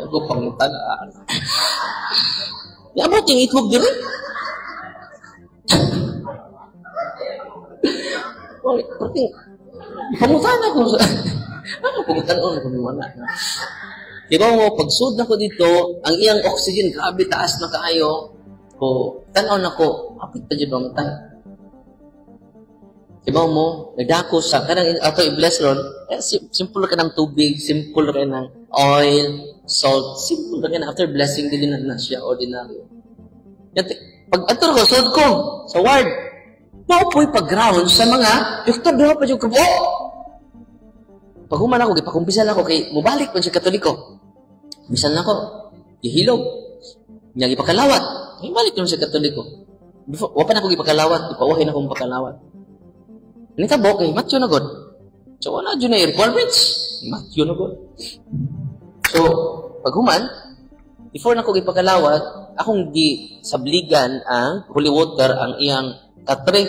Ako pangutana. Yabot yung itlog diri. Perting pangutana ko sa ano pangutana ko wala. Di ba mo, pagsud na ko dito, ang iyang oxygen, grabe taas na kaayo. Ko, tanaw na ko, hapit pa dyan mamatay. Di ba mo, nagdako sa, kanang ato i-bless ron, eh, simple ka ng tubig, simple ka ng oil, salt, simple ka na after blessing, dili na siya ordinary. Pag ato ko, sud ko, sa ward, mao po'y pag-round sa mga doktor, duha pa yung kabuok. Pag human ako, gipakumpisal ako kay mubalik man siya Katoliko. Bisan na ako, gihilog. Nya gipakalawat. Mubalik man siya Katoliko. Before, wa pa na ako gipakalawat, ipauhin akong pakalawat. Nitabo kay Matthew na god. So wala jud na requirements. Matthew na god. So, pag human, before na ko gipakalawat, akong gi sabligan ang holy water ang iyang katre.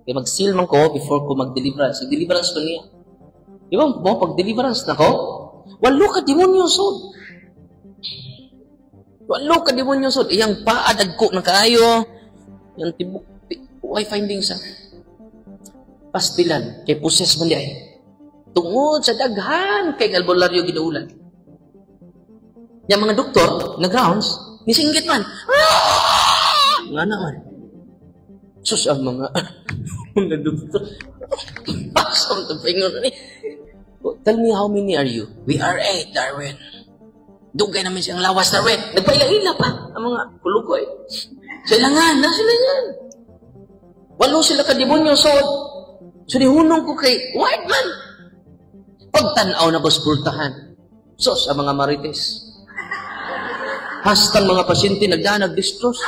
Kay mag-seal man ko before ko mag-deliverance. Deliverance ko niya. Di ba mo, pag deliverance na ko, walo ka demonyo sod. Walo ka demonyo sod. Iyang paa dagko na kaayo. Yang tibok, why finding sa pastilan, kay possess man di ay. Tungod sa daghan kay albularyo ginuulan. Yang mga doktor, nag-rounds, nisinggit man. Ah! Nga naman. Sus, ang mga doktor. Pasok sa pingon ni. "Tell me, how many are you?" "We are eight, Darwin." "Dugay naman siyang lawas, Darwin." Nagpaila-ila pa ang mga kulukoy. Sila nga, na sila yan. Walo sila ka demonyo. So nihunong ko kay white man. Pagtanaw na boss pultahan. Sos, ang mga marites. Hastang mga pasyente nagdanag distros.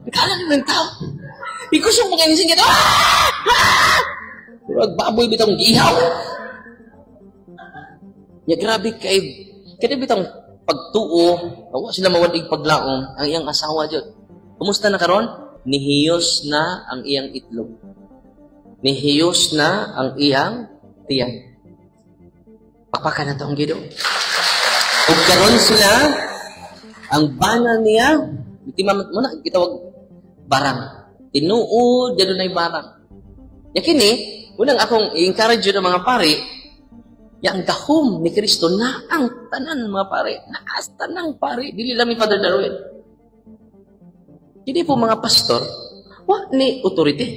Kala naman tao. Ikusong mga nisingit. Ah! Ah! Murag baboy bitong gihaw. Ya grabe kay kaya bitong pagtuo, wa sila mawadig paglaom ang iyang asawa jud. Kumusta na karon? Nihiyos na ang iyang itlog. Nihiyos na ang iyang tiyan. Pakpakan na ang Ginoo. Ug karon sila ang banal niya, biktima mo na gitawag barang. Tinuod dunay barang. Ya kini, unang akong i-encourage yun ang mga pari, yang gahom ni Kristo na ang tanan mga pare, naas tanang pare, dili lang ni Father Darwin. Hindi po mga pastor, wa ni authority.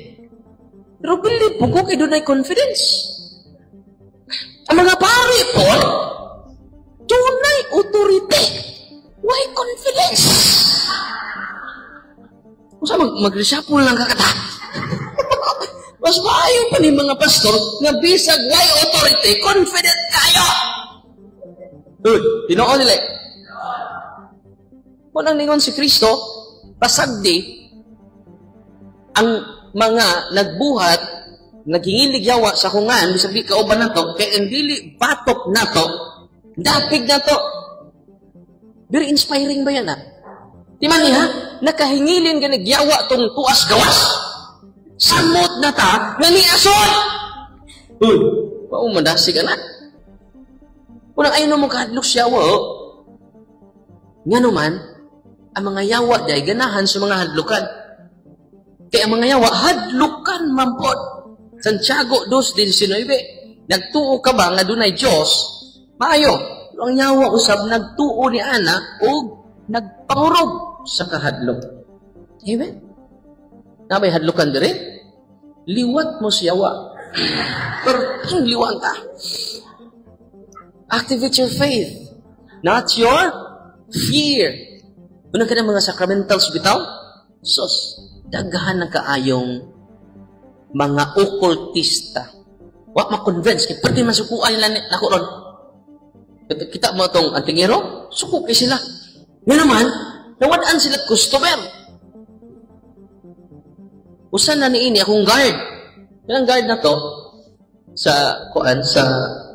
Pero believe po ko kay dunay confidence. Ang mga pare po, dunay authority. Why confidence? Kung sa mag-reshuffle lang kakata. Mas maayo pa ni mga pastor nga bisag why authority, confident kayo. Uy, tinuod nila. Kung ang ningon si Kristo, pasagdi ang mga nagbuhat, naghingilig yawa sa kungan, bisag di kauban nato, kay ang dili batok nato, dapig nato. Very inspiring ba yan, ah? Di man niya, nakahingilin ganig yawa tong tuas gawas. Samot na ta, nga niason! Uy, wao madasig anak. Unang ayaw mo kahadlok siya, wa. Nga naman, ang mga yawa day ganahan sa mga hadlukan. Kaya ang mga yawa, hadlukan mampod. Santiago 2:19. Nagtuo ka ba nga dunay Diyos? Maayo. Ang yawa usab nagtuo ni ana og nagpangurog sa kahadlok. Amen? Na may hadlukan dire? Liwat mo siya wa. Pero ang liwat ka. Activate your faith, not your fear. Unang ka ng mga sacramentals bitaw, sos, daghan na kaayong mga okultista. Wa ma-convince, kay pwede masukuan nila nako ron. Kita mo itong antingero, suko kay sila. Nga naman, nawadaan sila customer. Usan na niini akong guard. Kanang guard na to, sa kuan sa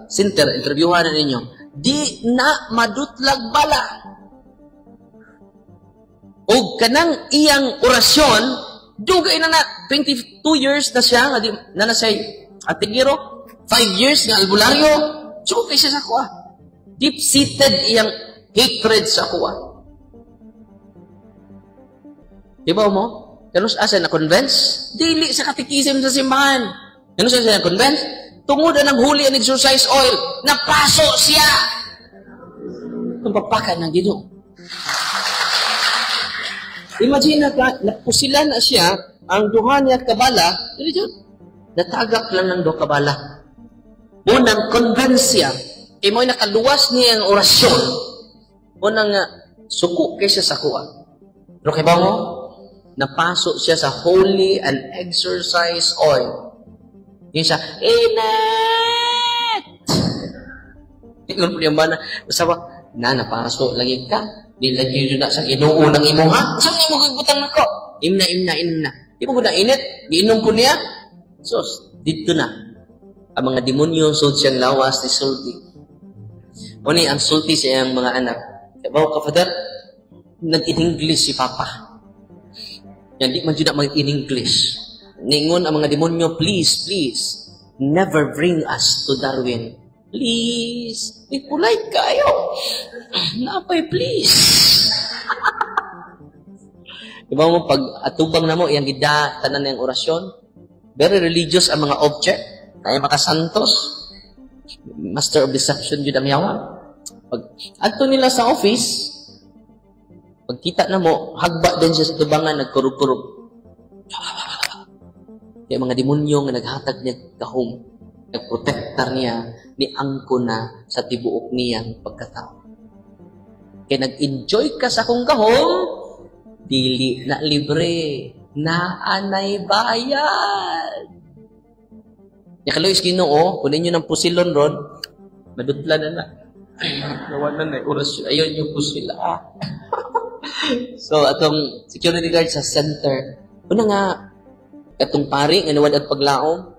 center, interviewhan na ninyo, di na madutlag bala. O kanang iyang orasyon, dugay na na, 22 years na siya, nga di, na na siya, antingero, 5 years nga albularyo, suko kay siya sa kuha. Deep-seated iyang hatred sa kuha. Di ba mo? Kanus asa na convince? Dili sa katikism sa simbahan. Kanus asa na convince? Tungod ang holy and exorcise oil. Napaso siya. Papakan ng Ginoo. Imagine na ka, napusila na siya, ang duha niya kabala, dili jud, natagak lang ng duha kabala. Unang convince siya, kay mo'y nakaluwas niya ang orasyon, unang suko kaysa sa kuha. Pero kay ba mo, napaso siya sa holy and exorcised oil. Yun siya, init! Ingon po niya ba na, asawa, na, napaso lagi ka. Di lagi yun na sa Ginoo ng imo ha? Saan mo kagutang nako? Imna, imna, imna. Di mo na init? Giinom po niya? Sus, dito na. Ang mga demonyo sud siyang lawas ni sulti. Uni ang sulti sa iyang mga anak. Kabaw ka, Father, nag-in-English si Papa. Yan, di man jud na mag-in-English. Ningon ang mga demonyo, "Please, please, never bring us to Darwin. Please." Di polite kayo. Napay, please. Diba mo, pag atubang na mo, iyang gida, tanan niyang orasyon. Very religious ang mga object. Kaya makasantos. Master of deception yun ang yawa. Pag adto nila sa office, pagkita na mo, hagba din siya sa tubangan, nagkurog-kurog. Kaya mga demonyo nga naghatag niya gahom, nagprotektar niya, ni angko na sa tibuok niyang pagkatao. Kaya nag-enjoy ka sa akong gahom, dili na libre, naanay bayad. Ya kaluoy Ginoo, kung ninyo ng pusilon ron, madutla na na. Nawa na na, oras, ayun yung pusila. So, atong security guard sa center, una nga, katong pari, nga nawad at paglaom,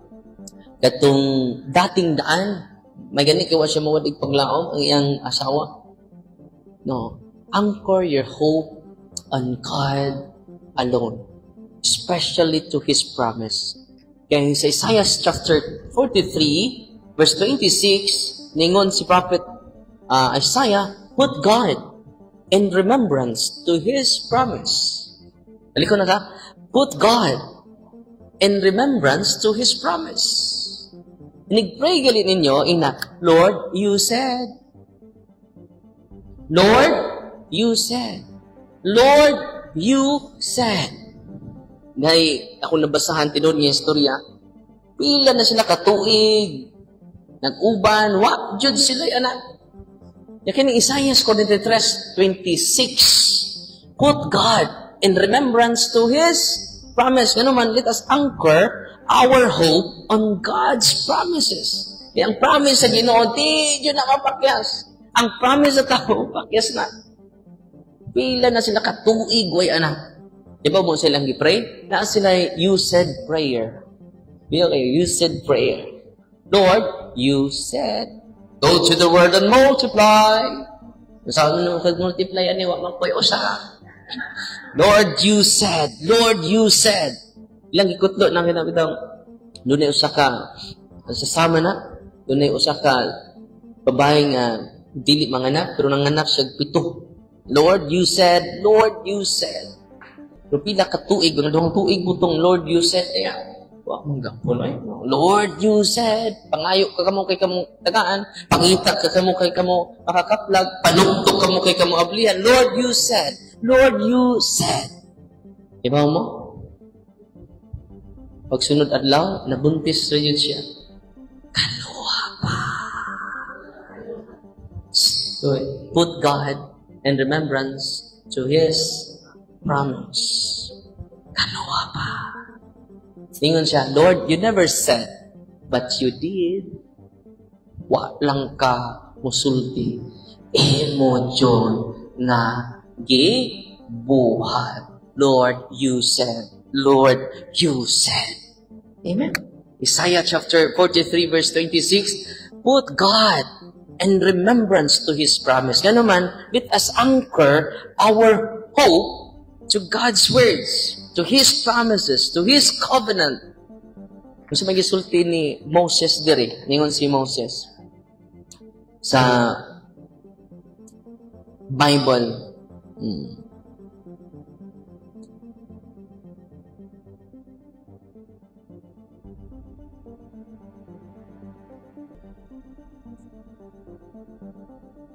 katong dating daan, may gani kay wa siya mawad paglaom, ang iyang asawa. No, anchor your hope on God alone, especially to His promise. Kaya sa Isaiah chapter 43, verse 26, ningon si Prophet Isaiah, "Put God in remembrance to His promise." Dali ko na ka. Put God in remembrance to His promise. Nag-pray gali ninyo, ina, "Lord, you said. Lord, you said. Lord, you said." Dahil ako nabasahan tinuod nga istorya, pila na sila katuig, nag-uban, wa jud sila anak. Ya kini Isaiah 43:26, put God in remembrance to His promise. Ngano man, let us anchor our hope on God's promises. Kaya ang promise sa Ginoo, di jud na mapakyas. Ang promise sa tao, pakyas na. Pila na sila katuig, way anak. Di ba mo silang gi-pray? Na sila "you said" prayer. Di kayo, "you said" prayer. "Lord, you said, go to the world and multiply." Sa ano kag multiply ani wa man koy usa. "Lord, you said. Lord, you said." Ilang gikutlo nang kinabitang dunay usa ka sa sama na dunay usa ka babae nga dili manganak pero nanganak siya pito. "Lord, you said, Lord, you said." Pero pila ka tuig, mga 2 tuig butong "Lord, you said." Kaya, wa mong gapon ay. "Lord, you said." Pangayo ka kamo kay kamo tagaan, pangita ka kamo kay kamo makakaplag, panuktok kamo kay kamo ablihan. "Lord, you said. Lord, you said." Ibaw mo? Pagsunod adlaw, nabuntis ra yun siya. Kaluha pa. So, put God in remembrance to His promise. Kaluha pa. Ingon siya, "Lord, you never said, but you did. Wa lang ka musulti. Imo jud nga gibuhat. Lord, you said. Lord, you said." Amen. Isaiah chapter 43 verse 26, put God in remembrance to His promise. Nga naman, let us anchor our hope to God's words, to His promises, to His covenant. Kung sa magisulti ni Moses diri, ningon si Moses, sa Bible,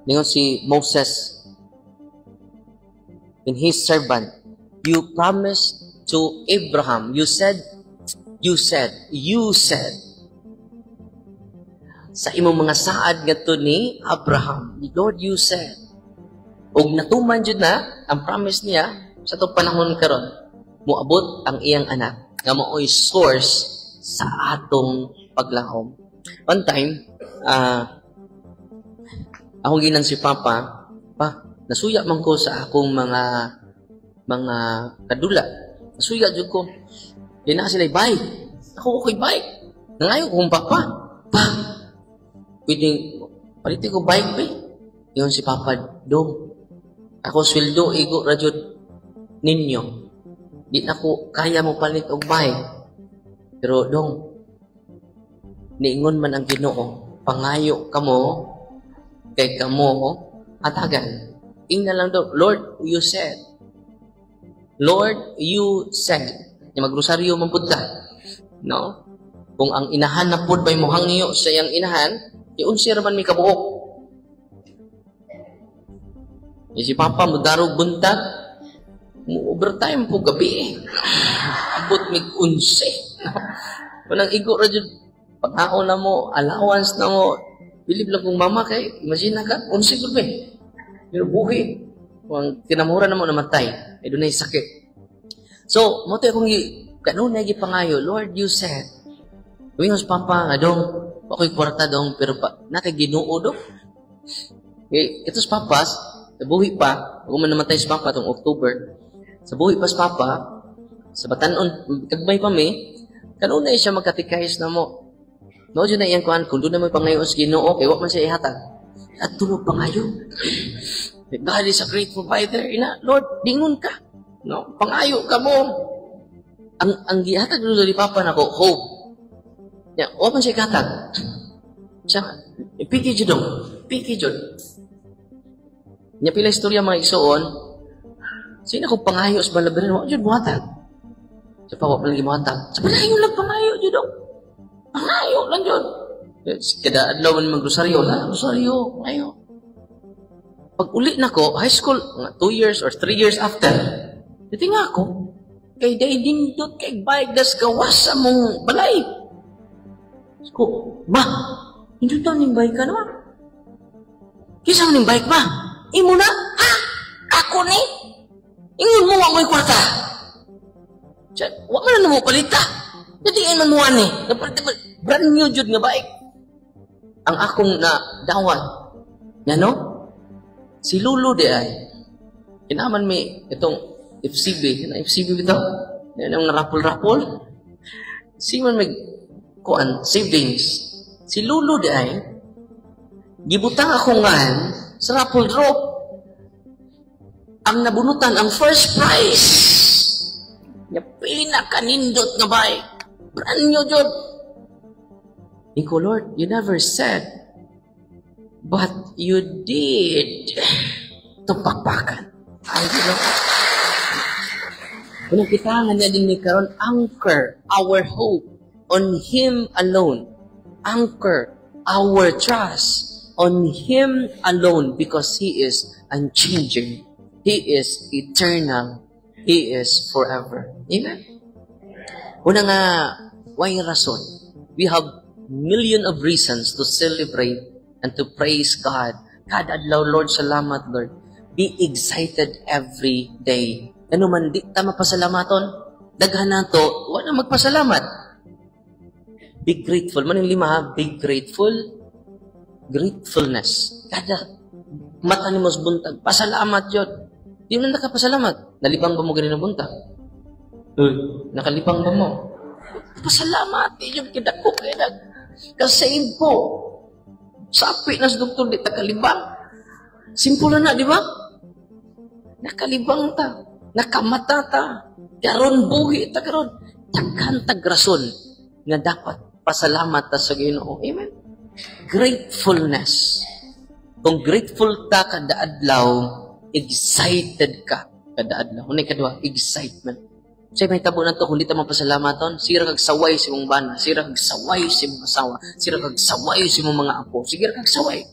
Ningon si Moses in his servant, "You promised to Abraham, you said, you said, you said, sa imong mga saad ngadto ni Abraham." Lord, you said. Ug natuman jud na ang promise niya sa atong panahon karon. Moabot ang iyang anak nga maoy source sa atong paglaom. One time, akong giingnan si Papa, "Pa, nasuya man ko sa akong mga kadula. Nasuya jud ko. Di na sila bike. Ako ako'y bike." Nangayo kong papa. "Pa, pwedeng palitin ko bike ba?" Ingon si Papa, "Dong, ako sweldo igo ra jud ninyo. Di na ko kaya mo palit og bike. Pero dong, niingon man ang Ginoo, pangayo kamo kay kamo hatagan." Ingna lang daw, "Lord, you said. Lord, you said." Nya magrosaryo man pud ka. No? Kung ang inahan na pud may mohangyo sa iyang inahan, iunsi ra man mi kabuok. Eh, si Papa mudarog buntag, mo overtime po gabi. Abot mig 11. Walang igo ra jud pagkaon na mo, allowance na mo. Bilib lang kong mama kay imagine na ka, 11 gud be. Pero buhi. Kung kinamura na mo namatay, ay dunay sakit. So, mo to akong kanunay gipangayo, "Lord, you said." Tuwing Papa, nga dong, ako'y kwarta dong, pero pa, nakay Ginoo dong. Eh, ito sa papas, sa buhi pa, kung man namatay si Papa tong October, sa buhi pa si Papa, sa batanon, kagmay pa mi, kanunay siya magkatikayos na mo. No, dyan na iyang kuan, kung doon na may pangayo sa Ginoo, kay wa man siya ihatag. At tulog pangayo. God is a great provider. Ina, Lord, dingon ka. No? Pangayo ka mo. Ang gihatag ni Papa nako, hope. Ya, wa man siya ihatag. Siya, piki jud dong. Piki jud. Nya pila istorya, mga igsuon, sino ko pangayo sa balabiran, wa jud muhatag. Sa pa, wa man lagi muhatag. Sa panayon lang pangayo jud dong. Pangayo lang jud. Kada adlaw man magrosaryo na, rosaryo, pangayo. Pag uli na ko, high school, mga 2 years or 3 years after, diti nga ako, kay day nindot kay bike das gawas sa mong balay. Ko, "Ma, nindot daw ning bike ka naman. Kinsa man ning bike, ma?" "Imo na?" "Ha? Ako ni? Ingon mo wa mo'y kwarta. Siya, wa man na mo palita. Dili man mo ani. Napalit brand new jud nga bike." Ang akong na dawat. Nga no? Si Lulu di ay. Kinaman mi itong FCB. Na FCB bitaw. Yan ang rapol-rapol. Si man may kuan savings. Si Lulu di ay gibutang ako ngan sa raffle draw. Ang nabunutan ang first prize. Nga pinakanindot nga bike. Brand new jud. Iko, "Lord, you never said, but you did." Tupakpakan. Ay, you know. Kung kita nga niya din ni karon, anchor our hope on Him alone. Anchor our trust on Him alone because He is unchanging. He is eternal. He is forever. Amen? Una nga, why rason? We have million of reasons to celebrate and to praise God. Kada adlaw, "Lord, salamat, Lord." Be excited every day. Ano man, di ta mapasalamaton. Daghan nato, wala magpasalamat. Be grateful. Maning lima ha, be grateful. Gratefulness. Kada mata nimo sa buntag, pasalamat yun. Di mo na nakapasalamat. Nalibang ba mo ganina buntag? Uy, nakalibang ba mo? Pasalamat. Yung kidako kay nag kasave ko. Sapi na sa doktor, di ta kalibang. Simple na, di ba? Nakalibang ta. Nakamata ta. Karon buhi ta karon. Daghan tag rason nga dapat pasalamat ta sa Ginoo. Amen. Gratefulness. Kung grateful ta kada adlaw, excited ka kada adlaw. Unay kadua, excitement. Say may tabo na to kung di ta mapasalamaton, sira kag saway sa imong bana, sira kag saway sa imong asawa, sira kag saway sa imong mga apo, sige kag saway.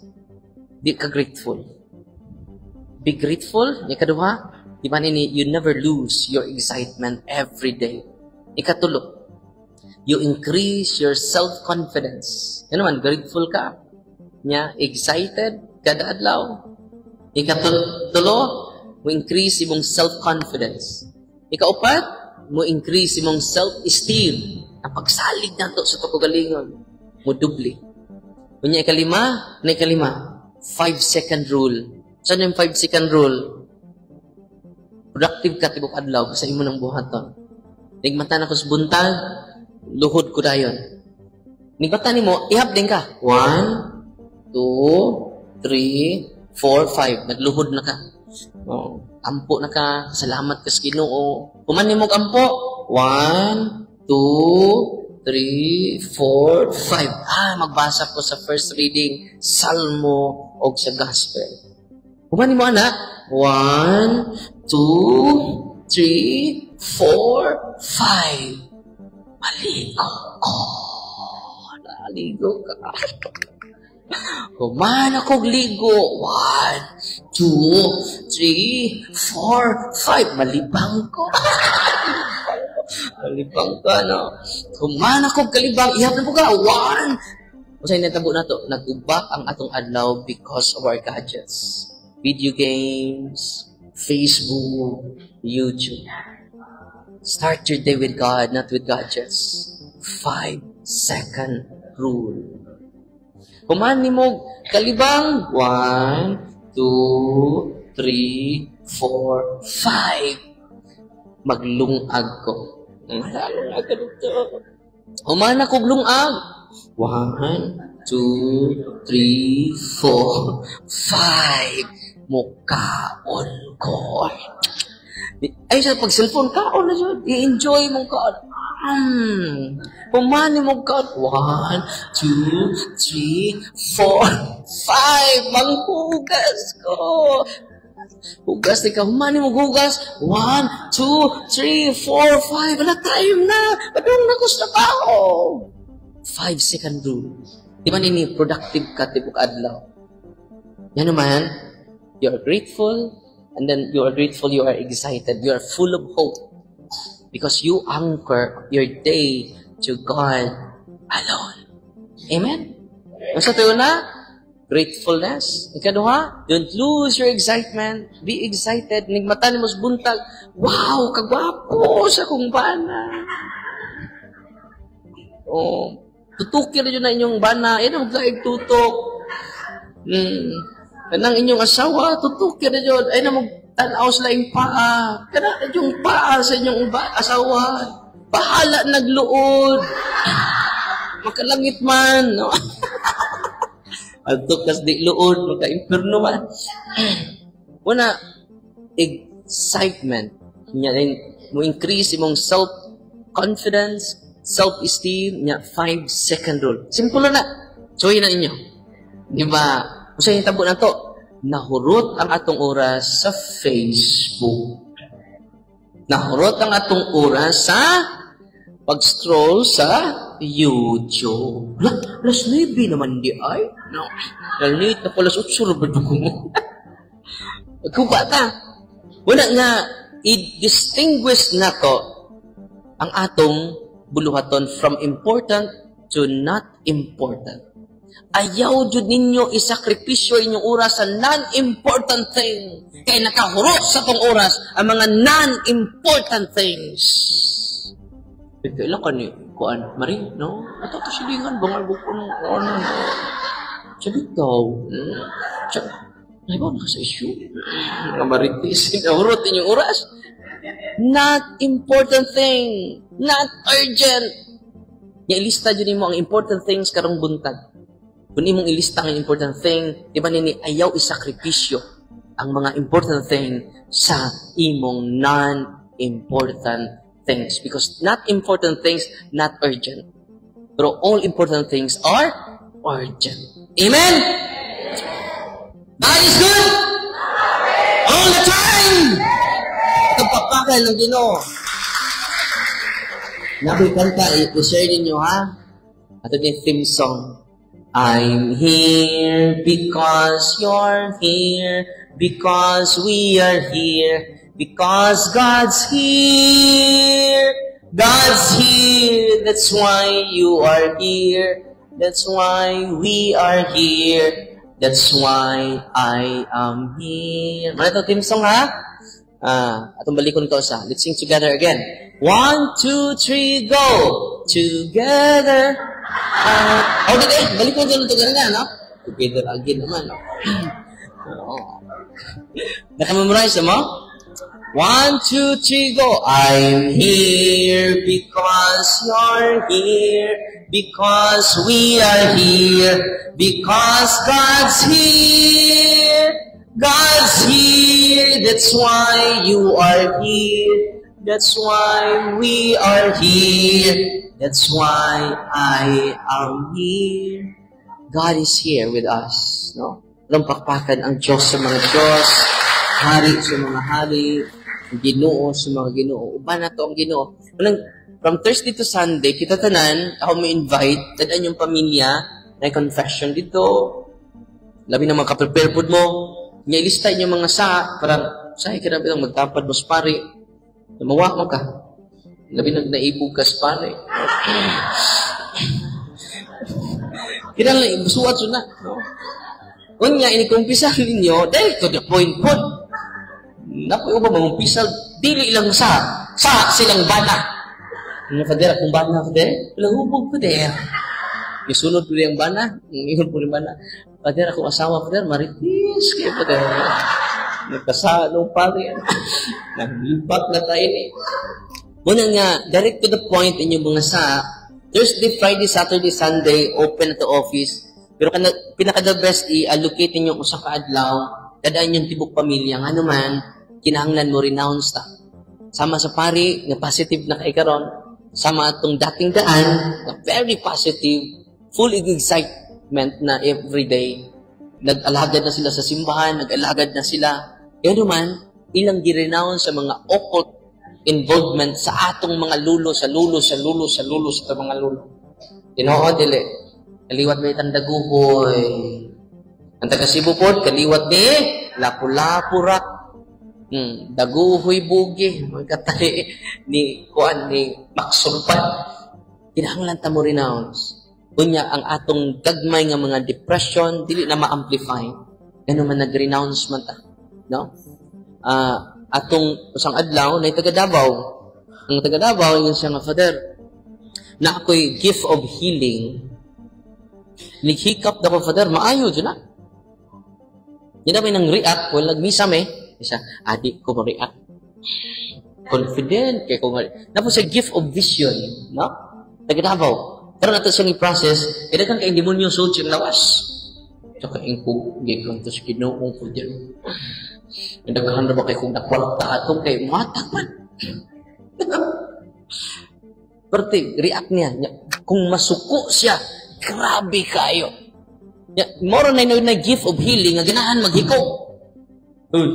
Di ka grateful. Be grateful. Ikaduha, di ba nini, you never lose your excitement every day. Ikatulo, you increase your self-confidence. Yan naman, grateful ka. Nya, excited kada adlaw. Ikatulo, mo increase imong self-confidence. Ikaupat, mo increase imong self-esteem. Ang pagsalig nato sa kaugalingon, mo dubli. Unya ikalima, na ikalima, 5-second rule. Saan yung 5-second rule? Productive ka tibok adlaw sa imo ng buhaton. Nigmata na ko sa buntag, luhod ko dayon. Nigmata nimo, ihap din ka. One, two, three, four, five. Nagluhod na ka. Oh, ampo na ka, salamat ka sa Ginoo. Human nimo ampo. One, two, three, four, five. Ah, magbasa ko sa first reading, Salmo o sa Gospel. Human nimo ana. One, two, three, four, five. Maligo ko. Naligo ka. Human akong ligo. One, two, three, four, five. Malibang ko. Malibang ka, no? Human akong kalibang. Ihap na po ka. One. Unsay natabo na to? Naguba ang atong adlaw because of our gadgets. Video games, Facebook, YouTube. Start your day with God, not with gadgets. 5-second rule. Human nimo kalibang. One, two, three, four, five. Maglungag ko. Lungag ka dito. Human akong lungag. One, two, three, four, five. Mukaon ko. Ay, sa pag-cellphone, kaon na siya. I-enjoy mong kaon. Human mo kaon. One, two, three, four, five. Manghugas ko. Hugas di ka. Human mo hugas. One, two, three, four, five. Wala, time na. Padung na ko sa trabaho. 5-second rule. Di ba nini productive ka tibok adlaw? Yan naman, you are grateful, and then you are grateful, you are excited, you are full of hope. Because you anchor your day to God alone. Amen? Ang sa na, gratefulness. Ikaduha, don't lose your excitement. Be excited. Nigmata nimo sa buntag, "Wow, kagwapo sa akong bana." Oh, tutukin na na inyong bana. Yan ang maglaig tutok. Kanang inyong asawa, tutukin na yun. Ay na magtanaw sa laing paa. Kana yung paa sa inyong asawa. Bahala nagluod. Makalangit man. No? Adto kas di luod, maka-impierno man. Una, excitement. Nya mo increase imong self-confidence, self-esteem, nya 5-second rule. Simple na. Joy na inyo. Di ba? Kung sa tabo na to, nahurot ang atong oras sa Facebook. Nahurot ang atong oras sa pag-scroll sa YouTube. La, alas 9 naman di ay. No. Late na pala, 8 ba ko mo? Kuba ta. Wala nga, i-distinguish na to ang atong buluhaton from important to not important. Ayaw jud ninyo isakripisyo inyong oras sa non-important thing. Kay nakahurot sa tong oras ang mga non-important things. Kailan ka ni kuan Marie, no? Ato to silingan bangal ko no ano. Siya bitaw. Siya, ay ba na sa issue? Mga marites, nahurot inyong oras. Not important thing. Not urgent. Ya, ilista jud nimo ang important things karong buntag. Kung imong ilista ang important thing, di ba nini ayaw isakripisyo ang mga important thing sa imong non-important things. Because not important things, not urgent. Pero all important things are urgent. Amen? God is good! All the time! Ito papakal ng Ginoo. Nabi kanta, i-share ninyo ha. Ato din theme song. I'm here because you're here, because we are here, because God's here. God's here, that's why you are here. That's why we are here. That's why I am here. Mao to theme song, ha? Ah, atong balikon ko sa. Let's sing together again. One, two, three, go! Together. Ah, oh, dili, balikon ko nito ganina, no? Together again naman, no? Oo. Naka-memorize mo? One, two, three, go! I'm here because you're here, because we are here, because God's here. God's here, that's why you are here. That's why we are here. That's why I am here. God is here with us, no? Walang pakpakan ang Diyos sa mga Diyos, Hari sa mga hari, Ginoo sa mga Ginoo. Uban na to ang Ginoo. Walang, from Thursday to Sunday, kita tanan, ako mo invite, tanan yung pamilya, na confession dito, labi na maka-prepare pud mo, nga ilista inyong mga sa, parang, sa ka na bitong magtapad mo sa pari, mawa mo ka. Labi na naibog ka sa pari. Kinahanglan suwat na. No? Unya, inikumpisa ninyo, dahil to the point po. Napoy ba mangumpisa, dili lang sa silang bana. Nga Father, akong bana, Father, walang hubog, Father. Isunod po yung bana, ingon po yung bana. Father, akong asawa, Father, maritis kayo, Father. Nagkasalo pare. Naglipat na tayo ni. Muna nga, direct to the point inyong mga sa, Thursday, Friday, Saturday, Sunday, open at the office. Pero kana, pinaka the best, i-allocate ninyo usa ka adlaw, dadaan yung tibok pamilya. Nga naman, kinahanglan mo renounce ta. Sama sa pari, nga positive na kay karon, sama atong dating daan, na very positive, full excitement na everyday. Nag-alagad na sila sa simbahan, nag-alagad na sila. Kaya naman, ilang gi-renounce sa mga occult involvement sa atong mga lulo, sa lulo, sa lulo, sa lulo, sa mga lulo. Tinoo, dili. Kaliwat may tandaguhoy. Ang taga Cebu pod, kaliwat ni Lapu-Lapu rak. Daguhoy bugi, magkatali ni kuan ni Maxulpan. Kinahanglan ta mo renounce. Unya ang atong gagmay nga mga depression dili na ma-amplify. Gano man nag-renounce man ta, no? Atong usang adlaw na taga Davao. Ang taga Davao ingon siya nga, "Father, na ako'y gift of healing. Nighikap na ko, Father, maayo dyan na." Hindi na may nang react, well, nagmisa may. Isa, adi ko ma-react. Confident kay ko ma. Napos sa gift of vision, no? Taga Davao. Pero nato siyang i-process, kaya kang kay demonyo sulod siyang lawas. Tsaka ingkog, gikan to sa Ginoong Father. Nagdaghan na ba kay kung nakwarta atong kay matag man. Pero react niya, kung masuko siya, grabe kayo. Ya, moro na na gift of healing nga ganahan maghiko. Uy.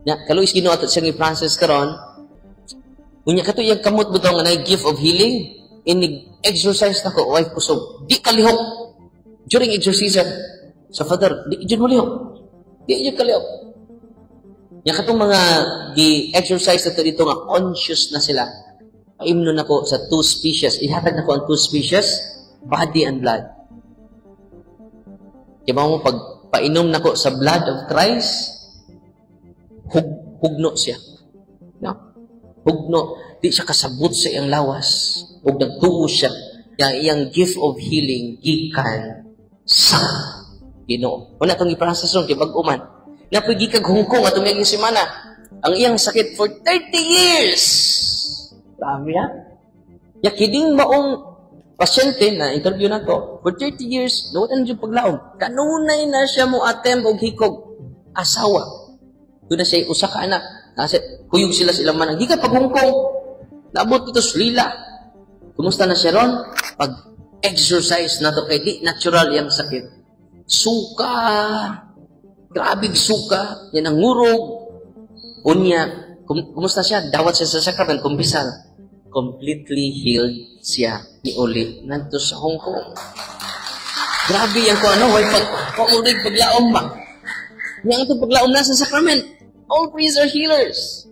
Ya, kaluis Ginoo ato siyang i-process karon. Unya kato iyang kamot bitaw nga na gift of healing, inig exercise nako way kusog. Di kalihok during exorcism. Sa Father, di jud mo lihok. Di jud kalihok. Ya katong mga gi-exercise nato dito nga conscious na sila. Paimno nako sa two species. Ihatag nako ang two species, body and blood. Kaya mo pag painom nako sa blood of Christ, hugno siya. No? Hugno. Di siya kasabot sa iyang lawas. Ug nagtuo siya. Yang iyang gift of healing gikan sa Ginoo. Wala itong i-process ron, kay bag-o man. Napoy gikag Hong Kong atong miyaging semana. Ang iyang sakit for 30 years. Grabe ha? Ya kining maong pasyente na interview na to, for 30 years, nawatan na yung paglaom. Kanunay na siya mo attempt og hikog asawa. Doon na siya usa ka anak. Nasa kuyog sila silang manang. Gikan pag Hong Kong. Naabot dito sa Lila. Kumusta na siya ron? Pag exercise na to kay di natural yung sakit. Suka. Grabe suka. Yan ang ngurog. Unya, kumusta siya? Dawat siya sa sacrament, kumpisal. Completely healed siya ni uli nandito sa Hong Kong. Grabe yan ko ano, way pag paurig paglaom ba? Yang atong paglaom na sa sacrament. All priests are healers.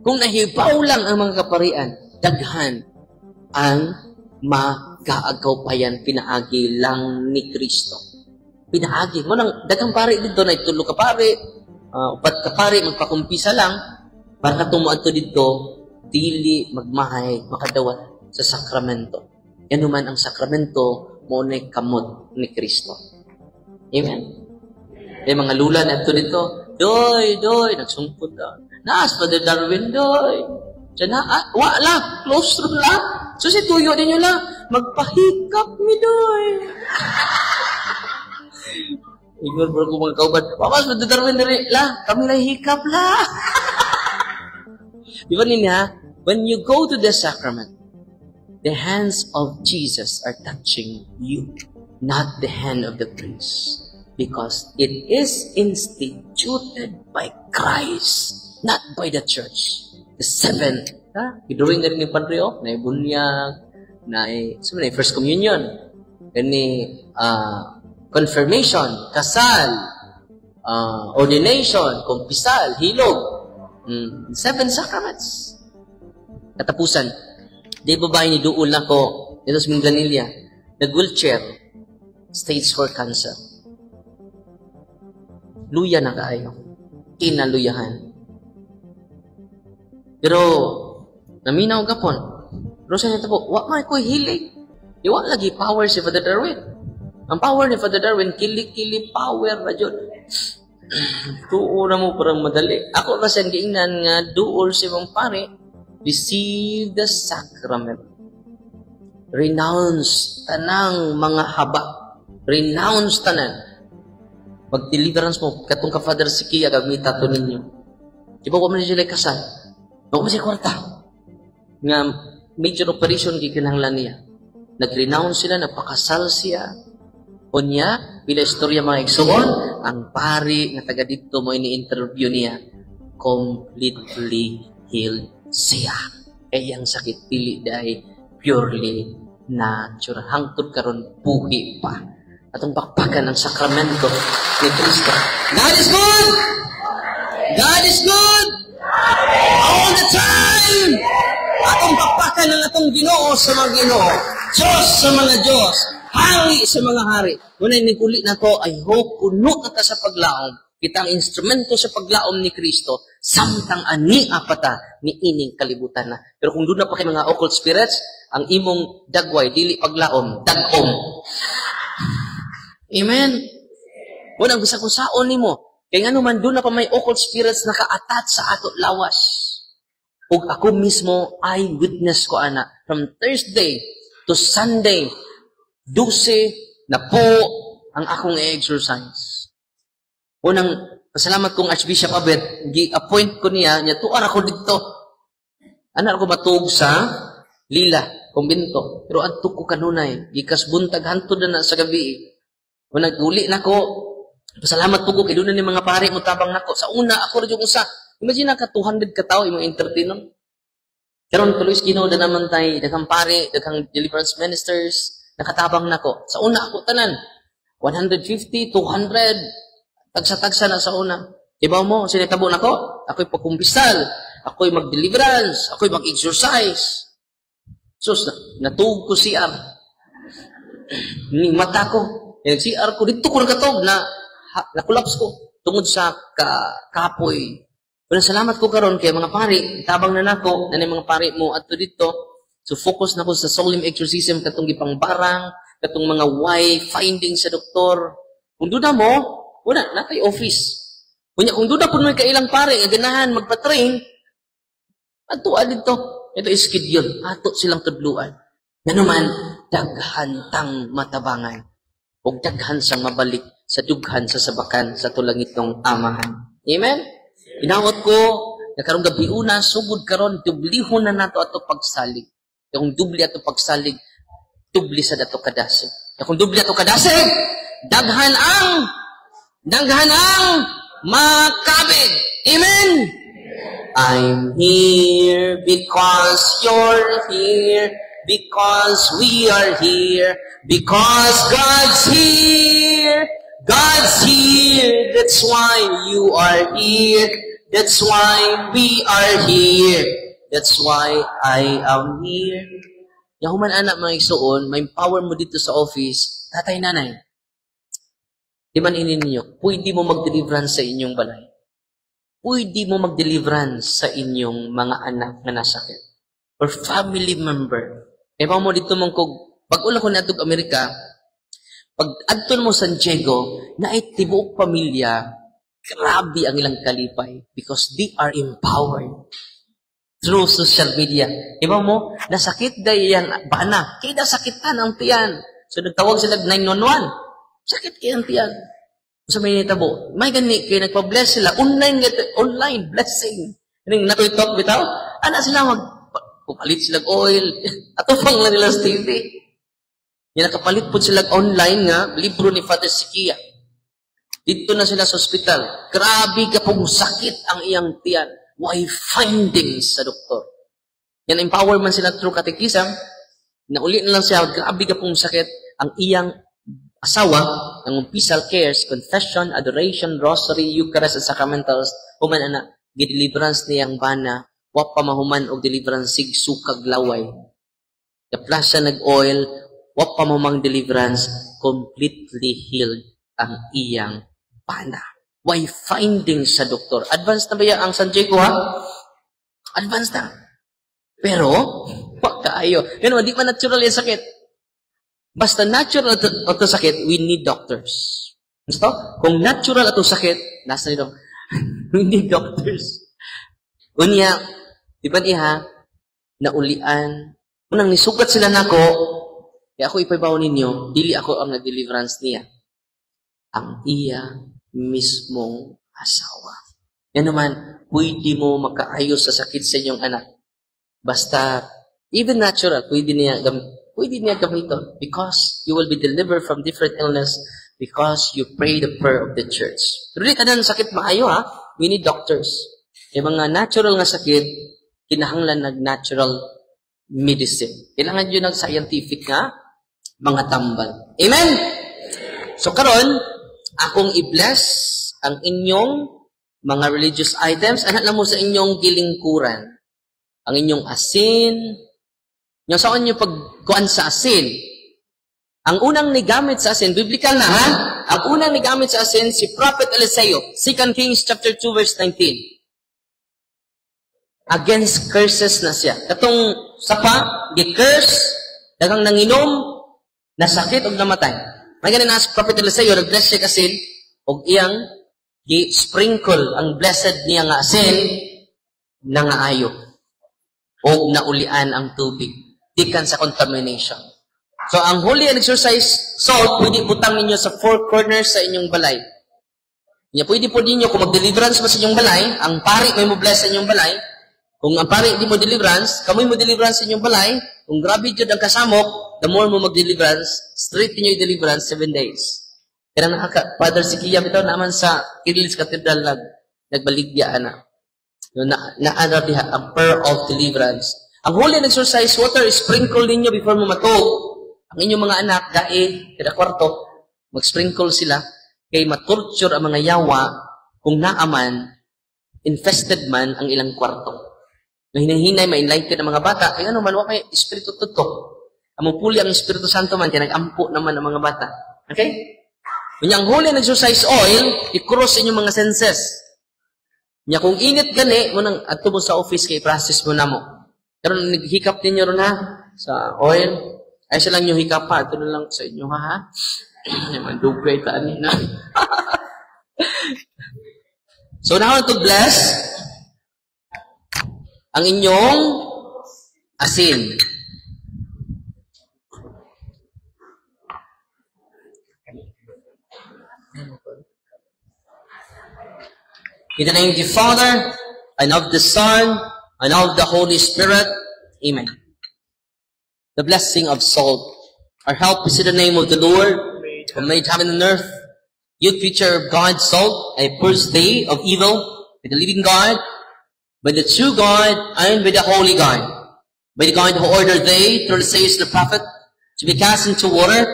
Kung nahibaw lang ang mga kaparian, daghan ang magaagawpayan pinaagi lang ni Kristo. Pinaagi. Mao nang daghang pari dito na tulo ka pari, upat ka pari, magpakumpisa lang, para katong moadto dito, dili magmahay, makadawat sa sakramento. Yan naman ang sakramento, mao na kamot ni Kristo. Amen? May mga lula na ito dito, "Doy, doy," nagsungkot daw. "Naas Father Darwin, doy." Diyan na, ah, wala, close room lang. So si tuyo ninyo lang, "Magpahikap mi, doy." Ingon bro ko mga kauban, "Papas, Father Darwin diri, la, kami na hikap la." Di ba ninya, when you go to the sacrament, the hands of Jesus are touching you, not the hand of the priest. Because it is instituted by Christ, not by the church. The seven, ha? Gidrawing na rin ni Padre, oh, na bunyag, na, so, na first communion, gani, confirmation, kasal, ordination, kumpisal, hilog, seven sacraments. Katapusan, di ba ba ni duol nako dito sa Minglanilla, nag-wheelchair, stage 4 cancer. Luya na kaayo. Kinaluyahan. Pero, naminaw gapon. Pero sa nito po, wa man ko hilig. Di wa lagi power si Father Darwin. Ang power ni Father Darwin, kili-kili power na jud. Tuo na mo parang madali. Ako ra siyang giingnan nga duol si mong pare, receive the sacrament. Renounce tanang mga haba. Renounce tanan. Mag-deliverance mo, katong ka Father Sikia, gamita to ninyo. Di ba, wa man sila kasal? Wa man sila kwarta. Nga major operation gikinahanglan niya. Nag-renounce sila, nagpakasal siya. Unya, pila istorya, mga igsuon, ang pari nga taga dito mo ini-interview niya, completely healed siya. Kaya ang sakit dili dahil purely natural. Hangtod karon buhi pa. Atong pakpakan ang sakramento ni Kristo. God is good! God is good! All the time! Atong pakpakan ang atong Ginoo sa mga Ginoo, Diyos sa mga Diyos, Hari sa mga hari. Muna niguli na to, I hope puno na ta sa paglaom. Kita ang instrumento sa paglaom ni Kristo, samtang ani apata ni ining kalibutan na. Pero kung doon na pa kay mga occult spirits, ang imong dagway, dili paglaom, dagom. Amen? Wala ang bisa kung saon nimo. Kaya nga naman, doon na pa may occult spirits naka-attach sa ato lawas. Ug ako mismo, ay witness ko ana. From Thursday to Sunday, 12 na po ang akong exercise. Unang, pasalamat kong Archbishop Abet, gi-appoint ko niya, niya tuar ako dito. Ana ako matug sa Lila, kumbento. Pero adto ko kanunay, gikas buntag hantod na sa gabi. Unang uli na ko, pasalamat po ko kay doon ni mga pare mo tabang nako. Sa una ako ra jud usa. Imagine na ka 200 ka tawo imong entertain. Karon tuloy sa Ginoo na naman tay daghang pare, daghang deliverance ministers nakatabang nako. Sa una ako tanan 150, 200, tagsa-tagsa na sa una. Ibaw mo, sinitabo nako, ako'y pagkumpisal, ako'y mag-deliverance, ako'y mag-exercise. Sus, natug ko CR. Ni mata ko. Nag-CR ko, dito ko nagkatog na na-collapse ko tungod sa kapoy. Pero salamat ko karon kay mga pari, tabang na nako, na mga pari mo adto dito. So focus na ko sa solemn exorcism katong gipangbarang, katong mga why finding sa doktor. Kung duda mo, una, na kay office. Kunya kung duda pud mo kailang pare nga ganahan magpa-train, adto dito. Ito is schedule. Ato silang tudluan. Nganuman, daghan tang matabangan. Ug daghan sang mabalik sa dughan sa sabakan sa tulangitong amahan. Amen? Inawat ko, na karong gabi una, sugod karon, dublihon na nato ato pagsalig. Kung dubli ato pagsalig, dubli sa dato kadasig. Kung dubli ato kadasig, daghan ang makabig. Amen? I'm here because you're here. Because we are here. Because God's here. God's here. That's why you are here. That's why we are here. That's why I am here. Yahuman anak, mga igsuon, may power mo dito sa office, tatay, nanay. Di man ini ninyo, pwede mo mag-deliverance sa inyong balay. Pwede mo mag-deliverance sa inyong mga anak nga nasakit or family member. Kaya pa mo dito mong kog, pag ula ko na Amerika, pag adto mo San Diego, na tibuok pamilya, grabe ang ilang kalipay because they are empowered through social media. Iba mo, nasakit day yang bana, kay nasakitan ang tiyan. So nagtawag sila 911. Sakit kay ang tiyan. Sa may nitabo, may gani kay nagpa-bless sila online online blessing. Ning natoy talk bitaw, ana sila mag pupalit sila oil. Ato pang lang nila sa TV. Nga nakapalit po sila online nga libro ni Father Sikia. Dito na sila sa ospital. Grabe ka pong sakit ang iyang tiyan. Why findings sa doktor. Yan, empower man sila through catechism. Nauli na lang siya, grabe ka pong sakit ang iyang asawa, ang umpisal cares, confession, adoration, rosary, Eucharist, and sacramentals, human ana, gideliverance niyang bana, wa pa mahuman og deliverance sig sukag laway. Gaplas siya nag-oil, wa pa mahumang deliverance, completely healed ang iyang bana. Why findings sa doktor? Advance na ba yan ang San Diego, ha? Advance na. Pero, wa kaayo. Yan, di man natural yung sakit. Basta natural ato sakit, we need doctors. Gusto? Kung natural ato sakit, nasa nito, we need doctors. Unya, di ba iha, naulian, unang nisugat sila nako, kaya ako ipabaw ninyo, dili ako ang nag-deliverance niya. Ang iya mismong asawa. Yan naman, pwede mo makaayos sa sakit sa inyong anak. Basta, even natural, pwede niya gamiton because you will be delivered from different illness because you pray the prayer of the church. Pero di tanan sakit maayo ha. We need doctors. Yung mga natural nga sakit, kinahanglan nag natural medicine. Kailangan yun ng scientific nga mga tambal. Amen? So karon, akong i-bless ang inyong mga religious items. Anak lang mo sa inyong gilingkuran. Ang inyong asin. Yung saan nyo pagkuan sa asin. Ang unang nigamit sa asin, biblical na ha? Ang unang nigamit sa asin, si Prophet Eliseo, 2 Kings chapter 2 verse 19. Against curses na siya. Katong sapa, gi-curse, dagang nanginom, nasakit og namatay. May ganin na si Prophet Eliseo, nag-bless siya asin, og iyang gi-sprinkle ang blessed niya nga asin, nangaayo. Og naulian ang tubig. Gikan sa contamination. So, ang holy and exorcised salt, pwede butang ninyo sa four corners sa inyong balay. Nya, pwede po ninyo, kung mag-deliverance mo sa inyong balay, ang pari may mo bless sa inyong balay, kung ang pari di mo deliverance, kamoy mo deliverance sa inyong balay, kung grabe jud ang kasamok, the more mo mag-deliverance, straight ninyo i-deliverance 7 days. Kaya nakaka, Father Sikia, bitaw naman sa Kidlis Cathedral nagbaligya ana. No, na na diha ang prayer of deliverance. Ang holy and exorcised water, sprinkle ninyo before mo matug. Ang inyong mga anak, gae, kada kwarto, mag-sprinkle sila, kay matorture ang mga yawa kung naaman, infested man ang ilang kwarto. Na hinahinay, ma-enlighten ang mga bata, kaya ano man, wa kay Espiritu Tuto. Amo puli ang Espiritu Santo man, kaya nag-ampo naman ang mga bata. Okay? Unya ang holy and exorcised oil, i-cross inyong mga senses. Nya kung init gani, mo nang adto mo sa office kay process mo na mo. Pero naghikap ninyo ron ha, sa oil. Ay sa lang yung hikap pa, ito na lang sa inyo ha. Ha? Naman dugay ta ani na. So now to bless ang inyong asin. In the name of the Father, and of the Son, and of the Holy Spirit. Amen. The blessing of salt. Our help is in the name of the Lord, who made heaven and earth. You creature of God, salt, I purge thee of evil with the living God, by the true God, and by the holy God. By the God who ordered thee, through the sayings of the prophet, to be cast into water,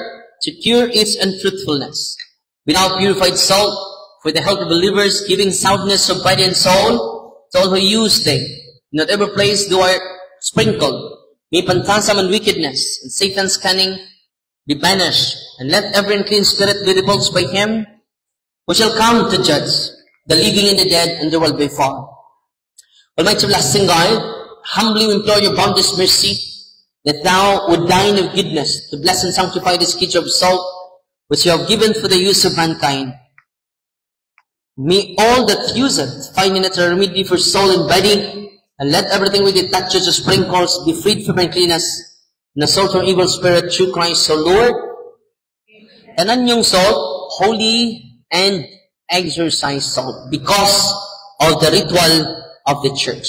to cure its unfruitfulness. Be now purified salt for the health of believers, giving soundness of body and soul to all who use thee. In whatever place thou art sprinkled, may phantasm and wickedness and Satan's cunning be banished, and let every unclean spirit be repulsed by him who shall come to judge the living and the dead and the world by far. Almighty everlasting God, humbly we implore your boundless mercy that thou would deign of goodness to bless and sanctify this creature of salt which you have given for the use of mankind. May all that use it find in it a remedy for soul and body, and let everything which it touches or sprinkles be freed from uncleanness, and the soul from evil spirit through Christ our Lord. Tanan yung salt, holy and exorcised salt because of the ritual of the church.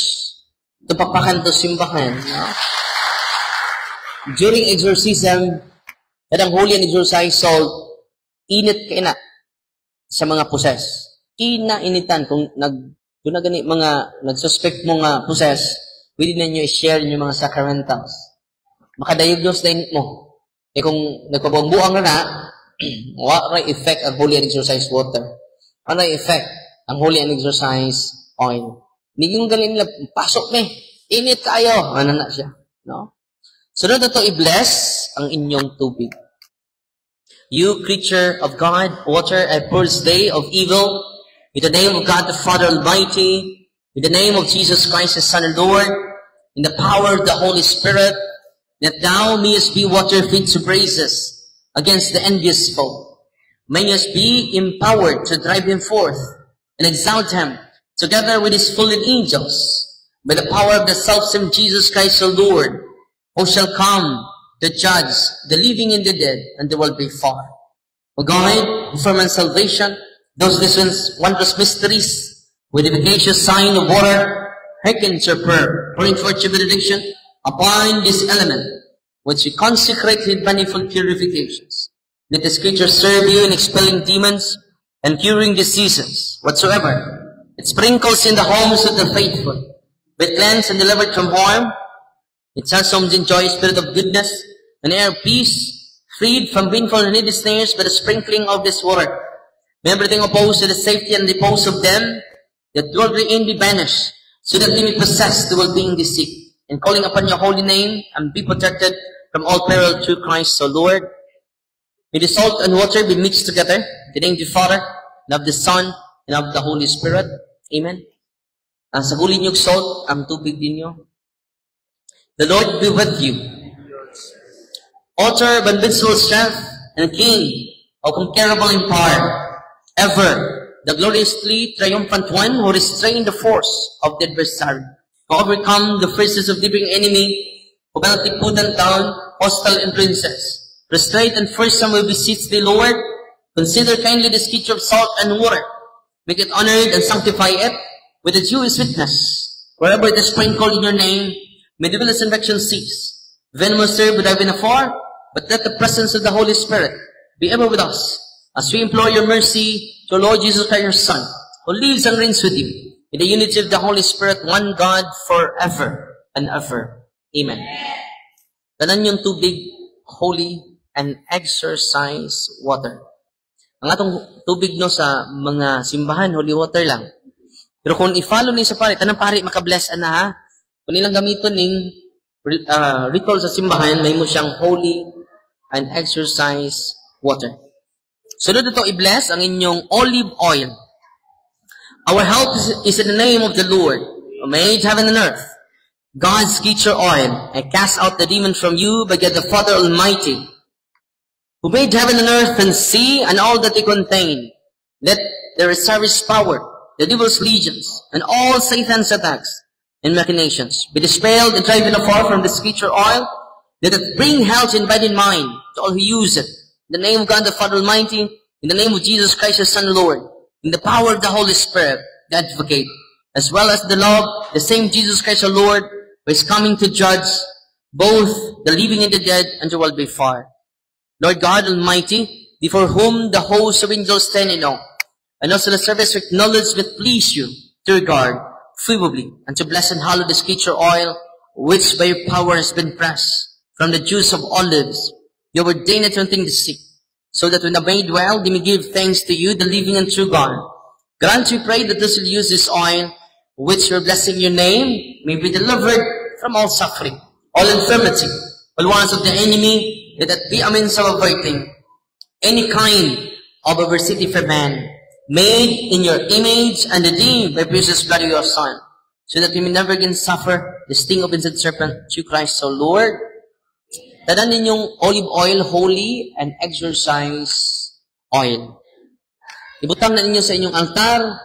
Ito pakpakan to simbahan. No? During exorcism, kanang holy and exorcised salt, init kay na sa mga possess. Kina-initan kung nag kung na gani mga nagsuspect mo nga possess, pwede na nyo i-share yung mga sacramentals. Makadiagnose din mo. Eh kung nagpabuang-buang na na, wa ray effect ang holy and exorcised water. Ano effect ang holy and exorcised oil? Hindi yung galing nila, pasok me, init kayo. Ano na siya? No? Sunod na to, i-bless ang inyong tubig. You, creature of God, water, I purge thee of evil, in the name of God the Father Almighty, in the name of Jesus Christ, His Son and Lord, in the power of the Holy Spirit, that thou mayest be water fit to braces against the envious foe. Mayest be empowered to drive him forth and exalt him together with his fallen angels by the power of the self-same Jesus Christ the Lord, who shall come to judge the living and the dead, and the world by far. O God, who for man's salvation, dost these wondrous mysteries, with the efficacious sign of water, hearken to prayer, pouring forth your benediction upon this element, which you consecrate with manifold purifications. Let this creature serve you in expelling demons and curing diseases whatsoever. It sprinkles in the homes of the faithful, be cleansed and delivered from harm. It has homes enjoy spirit of goodness and air of peace, freed from painful and needy snares by the sprinkling of this water. May everything opposed to the safety and repose of them that dwell therein be banished, so that they may possess the well-being they seek. And calling upon your holy name and be protected from all peril through Christ our Lord. May the salt and water be mixed together in the name of the Father, and of the Son, and of the Holy Spirit. Amen. Ang sagulin niyo salt, ang tubig ninyo. The Lord be with you. Author of invincible strength and King of unconquerable empire, ever the gloriously triumphant one who restrained the force of the adversary, who overcome the forces of the enemy, who penalty put down hostile influences. Prostrate and fearsome we beseech thee, Lord, consider kindly this creature of salt and water. Make it honored and sanctify it with the dewy sweetness. Wherever it is sprinkled in your name, may the devilish infection cease. Venomous serve be driven afar, but let the presence of the Holy Spirit be ever with us, as we implore your mercy to Lord Jesus Christ, your Son, who lives and reigns with you, in the unity of the Holy Spirit, one God, forever and ever. Amen. Tanan yung tubig, holy and exorcised water. Ang atong tubig no sa mga simbahan, holy water lang. Pero kung i-follow ni sa pari, tanang pari makabless ana ha. Kung ilang gamiton ning ritual sa simbahan, may mo siyang holy and exorcised water. Sunod ito, i-bless ang inyong olive oil. Our help is in the name of the Lord, who made heaven and earth. God's creature oil, I cast out the demon from you by God the Father Almighty, who made heaven and earth and sea and all that they contain. Let their service power, the devil's legions, and all Satan's attacks and machinations be dispelled and driven afar from this creature oil. Let it bring health and body and mind to all who use it. In the name of God the Father Almighty, in the name of Jesus Christ, His Son, Lord, in the power of the Holy Spirit, the Advocate, as well as the love, the same Jesus Christ our Lord, who is coming to judge both the living and the dead and the world by far. Lord God Almighty, before whom the hosts of angels stand in awe, and also the service acknowledge that please you to regard favorably and to bless and hallow this creature oil which by your power has been pressed from the juice of olives, you ordained it to anointing the sick, so that when they made well, they may give thanks to you, the living and true God. Grant, we pray, that those who use this oil, which are blessing your name, may be delivered from all suffering, all infirmity, all wiles of the enemy, that it be a means of averting any kind of adversity for man, made in your image and redeemed by precious blood of your Son, so that we may never again suffer the sting of ancient serpent, through Christ our Lord. Tanan ninyong olive oil, holy and exorcise oil. Ibutang na ninyo sa inyong altar.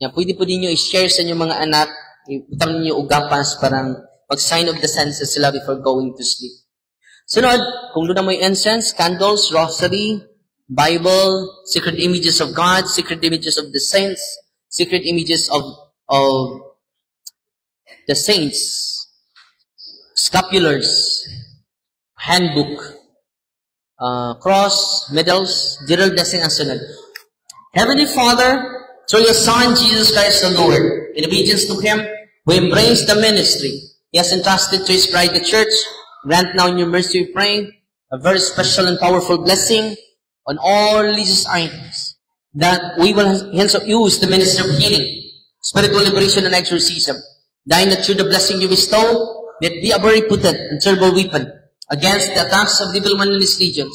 Ya, pwede po ninyo i-share sa inyong mga anak. Ibutang ninyo ugapas parang mag-sign of the senses sila before going to sleep. Sunod, kung duna moy incense, candles, rosary, Bible, sacred images of God, sacred images of the saints, sacred images of the saints, scapulars, handbook, cross, medals, general blessing ang sunod. Heavenly Father, through your Son, Jesus Christ the Lord, in obedience to Him, we embrace the ministry He has entrusted to His bride, the Church. Grant now in your mercy, we pray, a very special and powerful blessing on all religious items, that we will hence use the ministry of healing, spiritual liberation, and exorcism. Dying that through the blessing you bestow, let be a very potent and terrible weapon against the attacks of the evil one and his legions.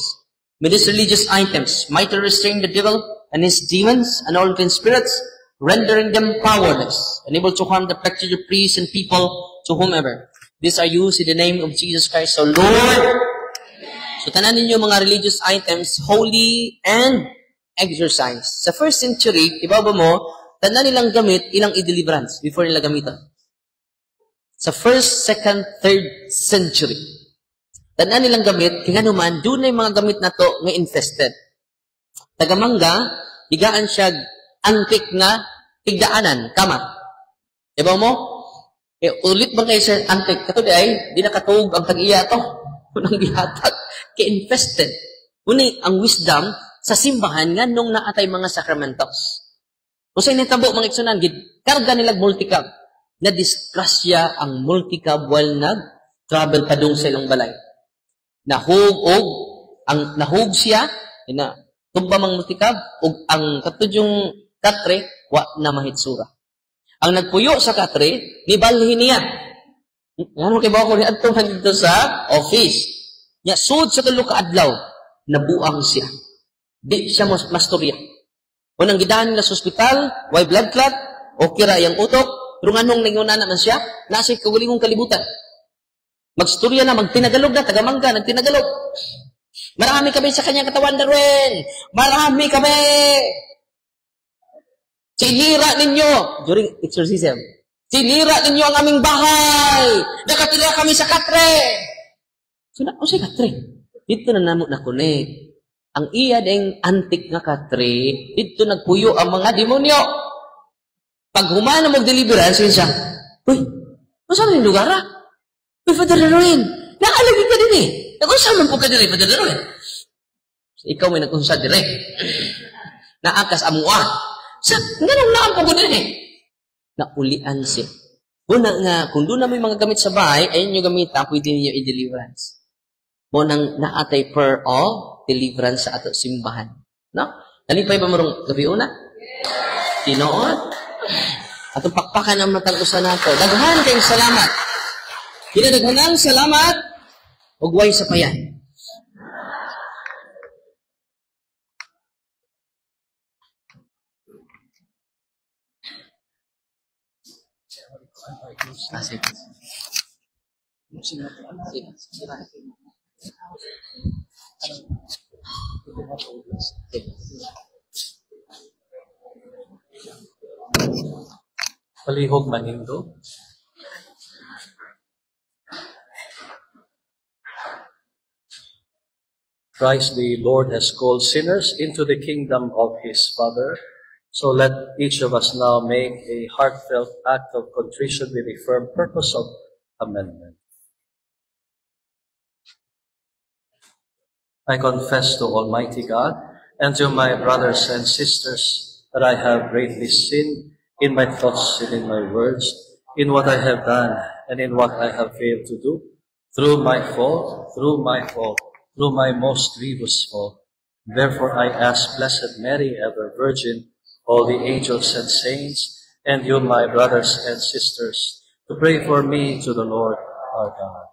May these religious items mightily restrain the devil and his demons and all unclean spirits, rendering them powerless and able to harm the peculiar priests and people to whomever these are used, in the name of Jesus Christ, our Lord. So, tanan ninyo mga religious items, holy and exorcise. Sa first century, iba ba mo, tanan nilang gamit, ilang i-deliverance before nila gamiton. Sa first, second, third century. Tanan nilang gamit, kaya naman, doon na yung mga gamit na to nga infested. Tagamangga, higaan siya antik nga higdaanan, kama. Diba mo? Eh, ulit ba kayo sa antik? Kato di ay, di nakatuog ang tag-iya to. Unang gihatag. Kay infested. Uni, ang wisdom sa simbahan nga nung naatay mga sacramentos. Kung sa initabo mga igsunan, gid karga nilag multicab. Na disgrasya ang multicab while nag-travel padung sa ilang balay. Nahug og ang nahug siya, ina tumba mang multicab ug ang katudyong katre wa na mahitsura. Ang nagpuyo sa katre, nibalhin niya. Ngano kay ba ko ni adto man dito sa office. Nya sud sa tulo ka adlaw, nabuang siya. Di siya mastorya. Unang gidahan nila sa ospital, way blood clot, okay ra iyang utok, pero nganong ninguna naman siya, nasa kagulingong kalibutan. Magstorya na, magtinagalog na, tagamangga, nagtinagalog. Marami kami sa kanyang katawan, Darwin. Marami kami. Sinira ninyo during exorcism. Sinira ninyo ang aming bahay. Nakatira kami sa katre. So, na, oh, katre. Dito na namo na connect. Ang iya ding antik nga katre, dito nagpuyo ang mga demonyo. Pag humana mo deliverance, yun siya, "Uy, masa man yung lugar ah? Uy, Father Darwin, naalagi ka din eh. Nag-unsa man po ka din eh, Father Darwin." So, ikaw may nag-unsa dire. Naakas amua. Sa, nganong naan po ko din eh. Naulian siya. Una nga, kung doon na may mga gamit sa bahay, ayun yung gamita, pwede ninyo i-deliverance. Mo nang naatay per all deliverance sa ato simbahan. No? Nalipay ba marong gabi una? Tinuod? Atong pakpakan ang matag usa nato. Daghan kayong salamat. Kinadaghanang salamat ug way sa payan. Ah, sige. Sige. Sige. Palihog manindog. Christ the Lord has called sinners into the kingdom of His Father. So let each of us now make a heartfelt act of contrition with a firm purpose of amendment. I confess to Almighty God and to my brothers and sisters that I have greatly sinned in my thoughts and in my words, in what I have done and in what I have failed to do, through my fault, through my fault, through my most grievous fault. Therefore I ask Blessed Mary, ever Virgin, all the angels and saints, and you, my brothers and sisters, to pray for me to the Lord our God.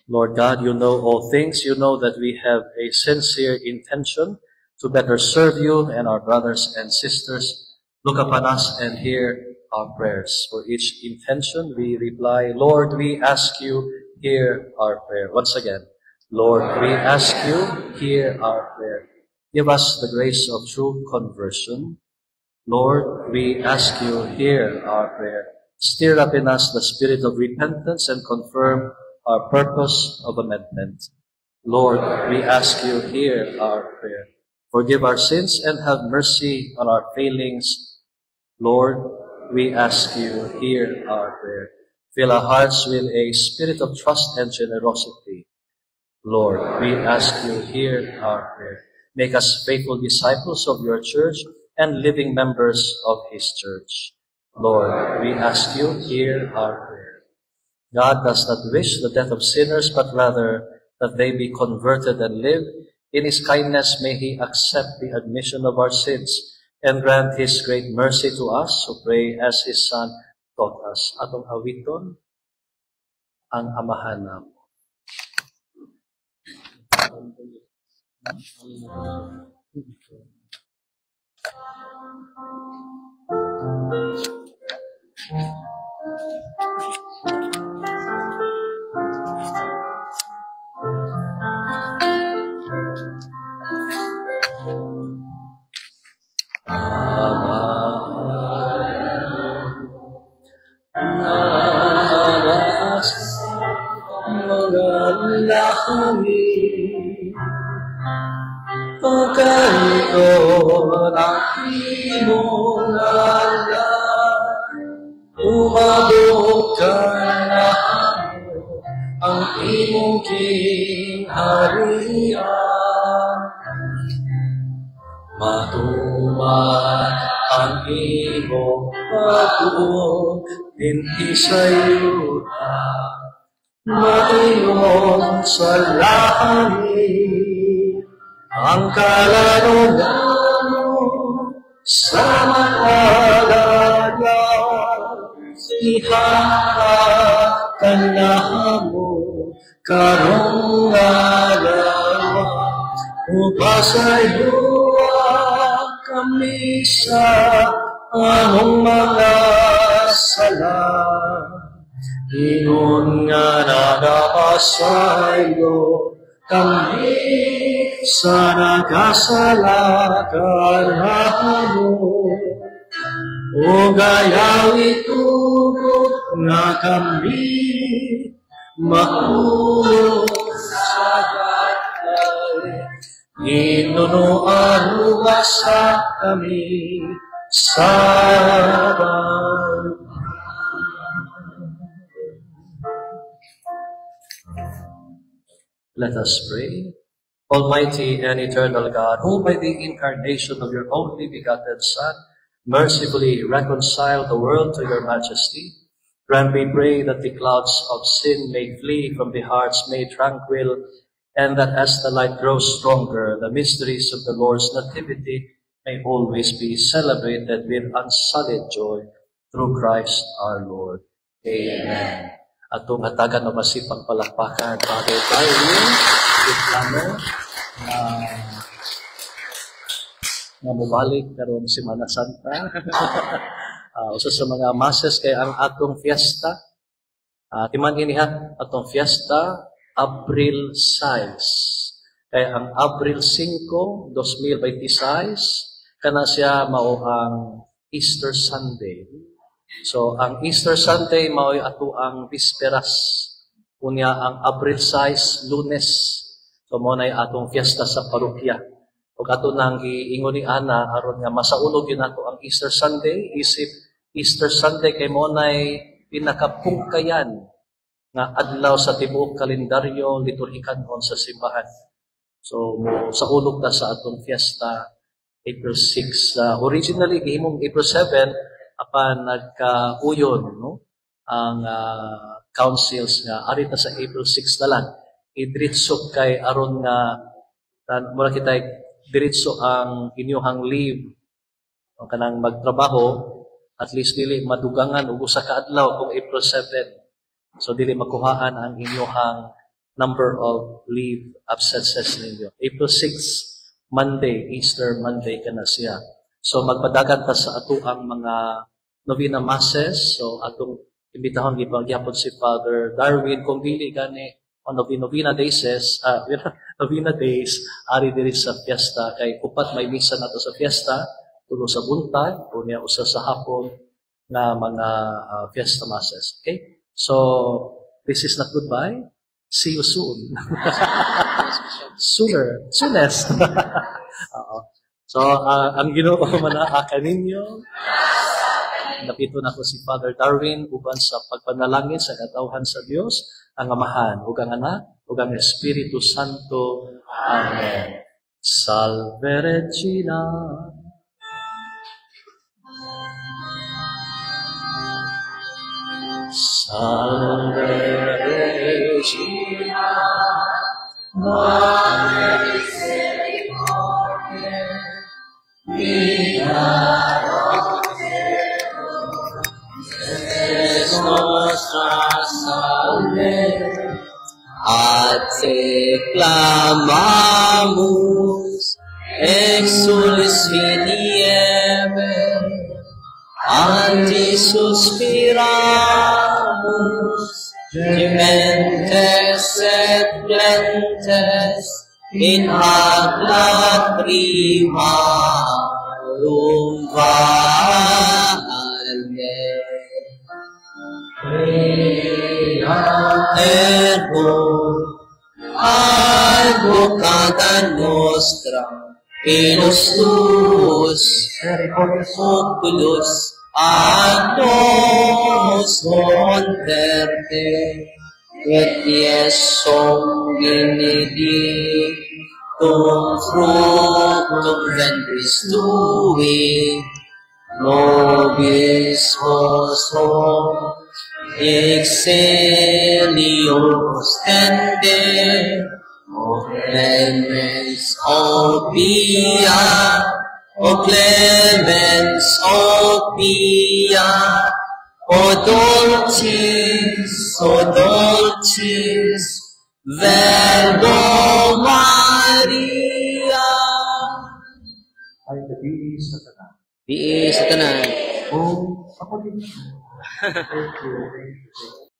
Lord God, you know all things. You know that we have a sincere intention to better serve you and our brothers and sisters. Look upon us and hear our prayers. For each intention, we reply, "Lord, we ask you, hear our prayer." Once again, "Lord, we ask you, hear our prayer." Give us the grace of true conversion. Lord, we ask you, hear our prayer. Stir up in us the spirit of repentance and confirm our purpose of amendment. Lord, we ask you, hear our prayer. Forgive our sins and have mercy on our failings. Lord, we ask you, hear our prayer. Fill our hearts with a spirit of trust and generosity. Lord, we ask you, hear our prayer. Make us faithful disciples of your church and living members of his church. Lord, we ask you, hear our prayer. God does not wish the death of sinners, but rather that they be converted and live. In his kindness, may he accept the admission of our sins and grant his great mercy to us who pray as his Son taught us. Atong awiton ang Amahan Namo. Amahan sa mga langit, Pagkahiton ang imong ngalan, umabot kanamo ang imong gingharian. Matuman ang imong pagbuot dinhi sa yuta, maingon sa langit. Ang kalanungan sa mga alagad, ihatag kanamo karong adlaw. Upasayloa kami sa among mga sala, ingon nga nagapasaylo kami sa nagkasala kanamo. Ug ayaw itugot nga kami mahulog sa bantay. Hinunoan sa kami sa bantay. Let us pray. Almighty and eternal God, who by the incarnation of your only begotten Son mercifully reconciled the world to your majesty, grant, we pray, that the clouds of sin may flee from the hearts made tranquil, and that as the light grows stronger, the mysteries of the Lord's nativity may always be celebrated with unsullied joy, through Christ our Lord. Amen. Atong hatagan og masipang palakpakan bagay tayo plano na nga mobalik karong Semana Santa. Usa sa mga masses kay ang atong fiesta. Timan ini ha, atong fiesta Abril 6. Kay ang Abril 5, 2026 kana siya mao ang Easter Sunday. So ang Easter Sunday mao'y ato ang Bisperas. Unya ang Abril 6, Lunes. So mao nay atong fiesta sa parokya. Ug ato nang giingon ni ana aron nga masaulog gyud nato ang Easter Sunday, isip Easter Sunday kay mao nay pinakapungkayan nga adlaw sa tibuok kalendaryo liturhikanon sa simbahan. So mo saulog ta sa atong fiesta April 6. Originally gihimong April 7 apan nagkauyon, no? ang councils nga ari ta sa April 6 na lang. Idiretso kay aron nga mura kita diretso ang inyuhang leave o kanang magtrabaho, at least dili madugangan og usa ka adlaw kung April 7. So dili makuhaan ang inyuhang number of leave absences ninyo. April 6, Monday, Easter Monday kana siya. So magpadagan ta sa ato ang mga novena masses. So atong imbitahon gihapon si Father Darwin kung dili gani on novena days, novena days ari diri sa fiesta kay upat may misa nato sa fiesta, tulo sa buntag, unya usa sa hapon nga mga fiesta masses. Okay? So this is not goodbye. See you soon. Sooner, soonest. Oo. So, ang Ginoo manaa kaninyo. Napito na ko si Father Darwin uban sa pagpanalangin sa katawhan sa Dios, ang Amahan, ug ang Anak, ug ang Espiritu Santo. Amen. Salve Regina. Salve Regina, Mater misericordiae, vita es nostra salve. Ad te clamamus, exulis filii Evae, ad te suspiramus, gementes et flentes, in hac lacrimarum valle. Ergo, advocata nostra, in nos tuos oculos ad nos converte, et Iesum benedictum fructum ventris tui, nobis hoc excelio ostende, O clemens, O pia, O clemens, O pia, O dulcis, Virgo Maria. Ay gabi sa tanan. Di sa tanan. Oh, ako din. Thank you. Thank you. Thank you.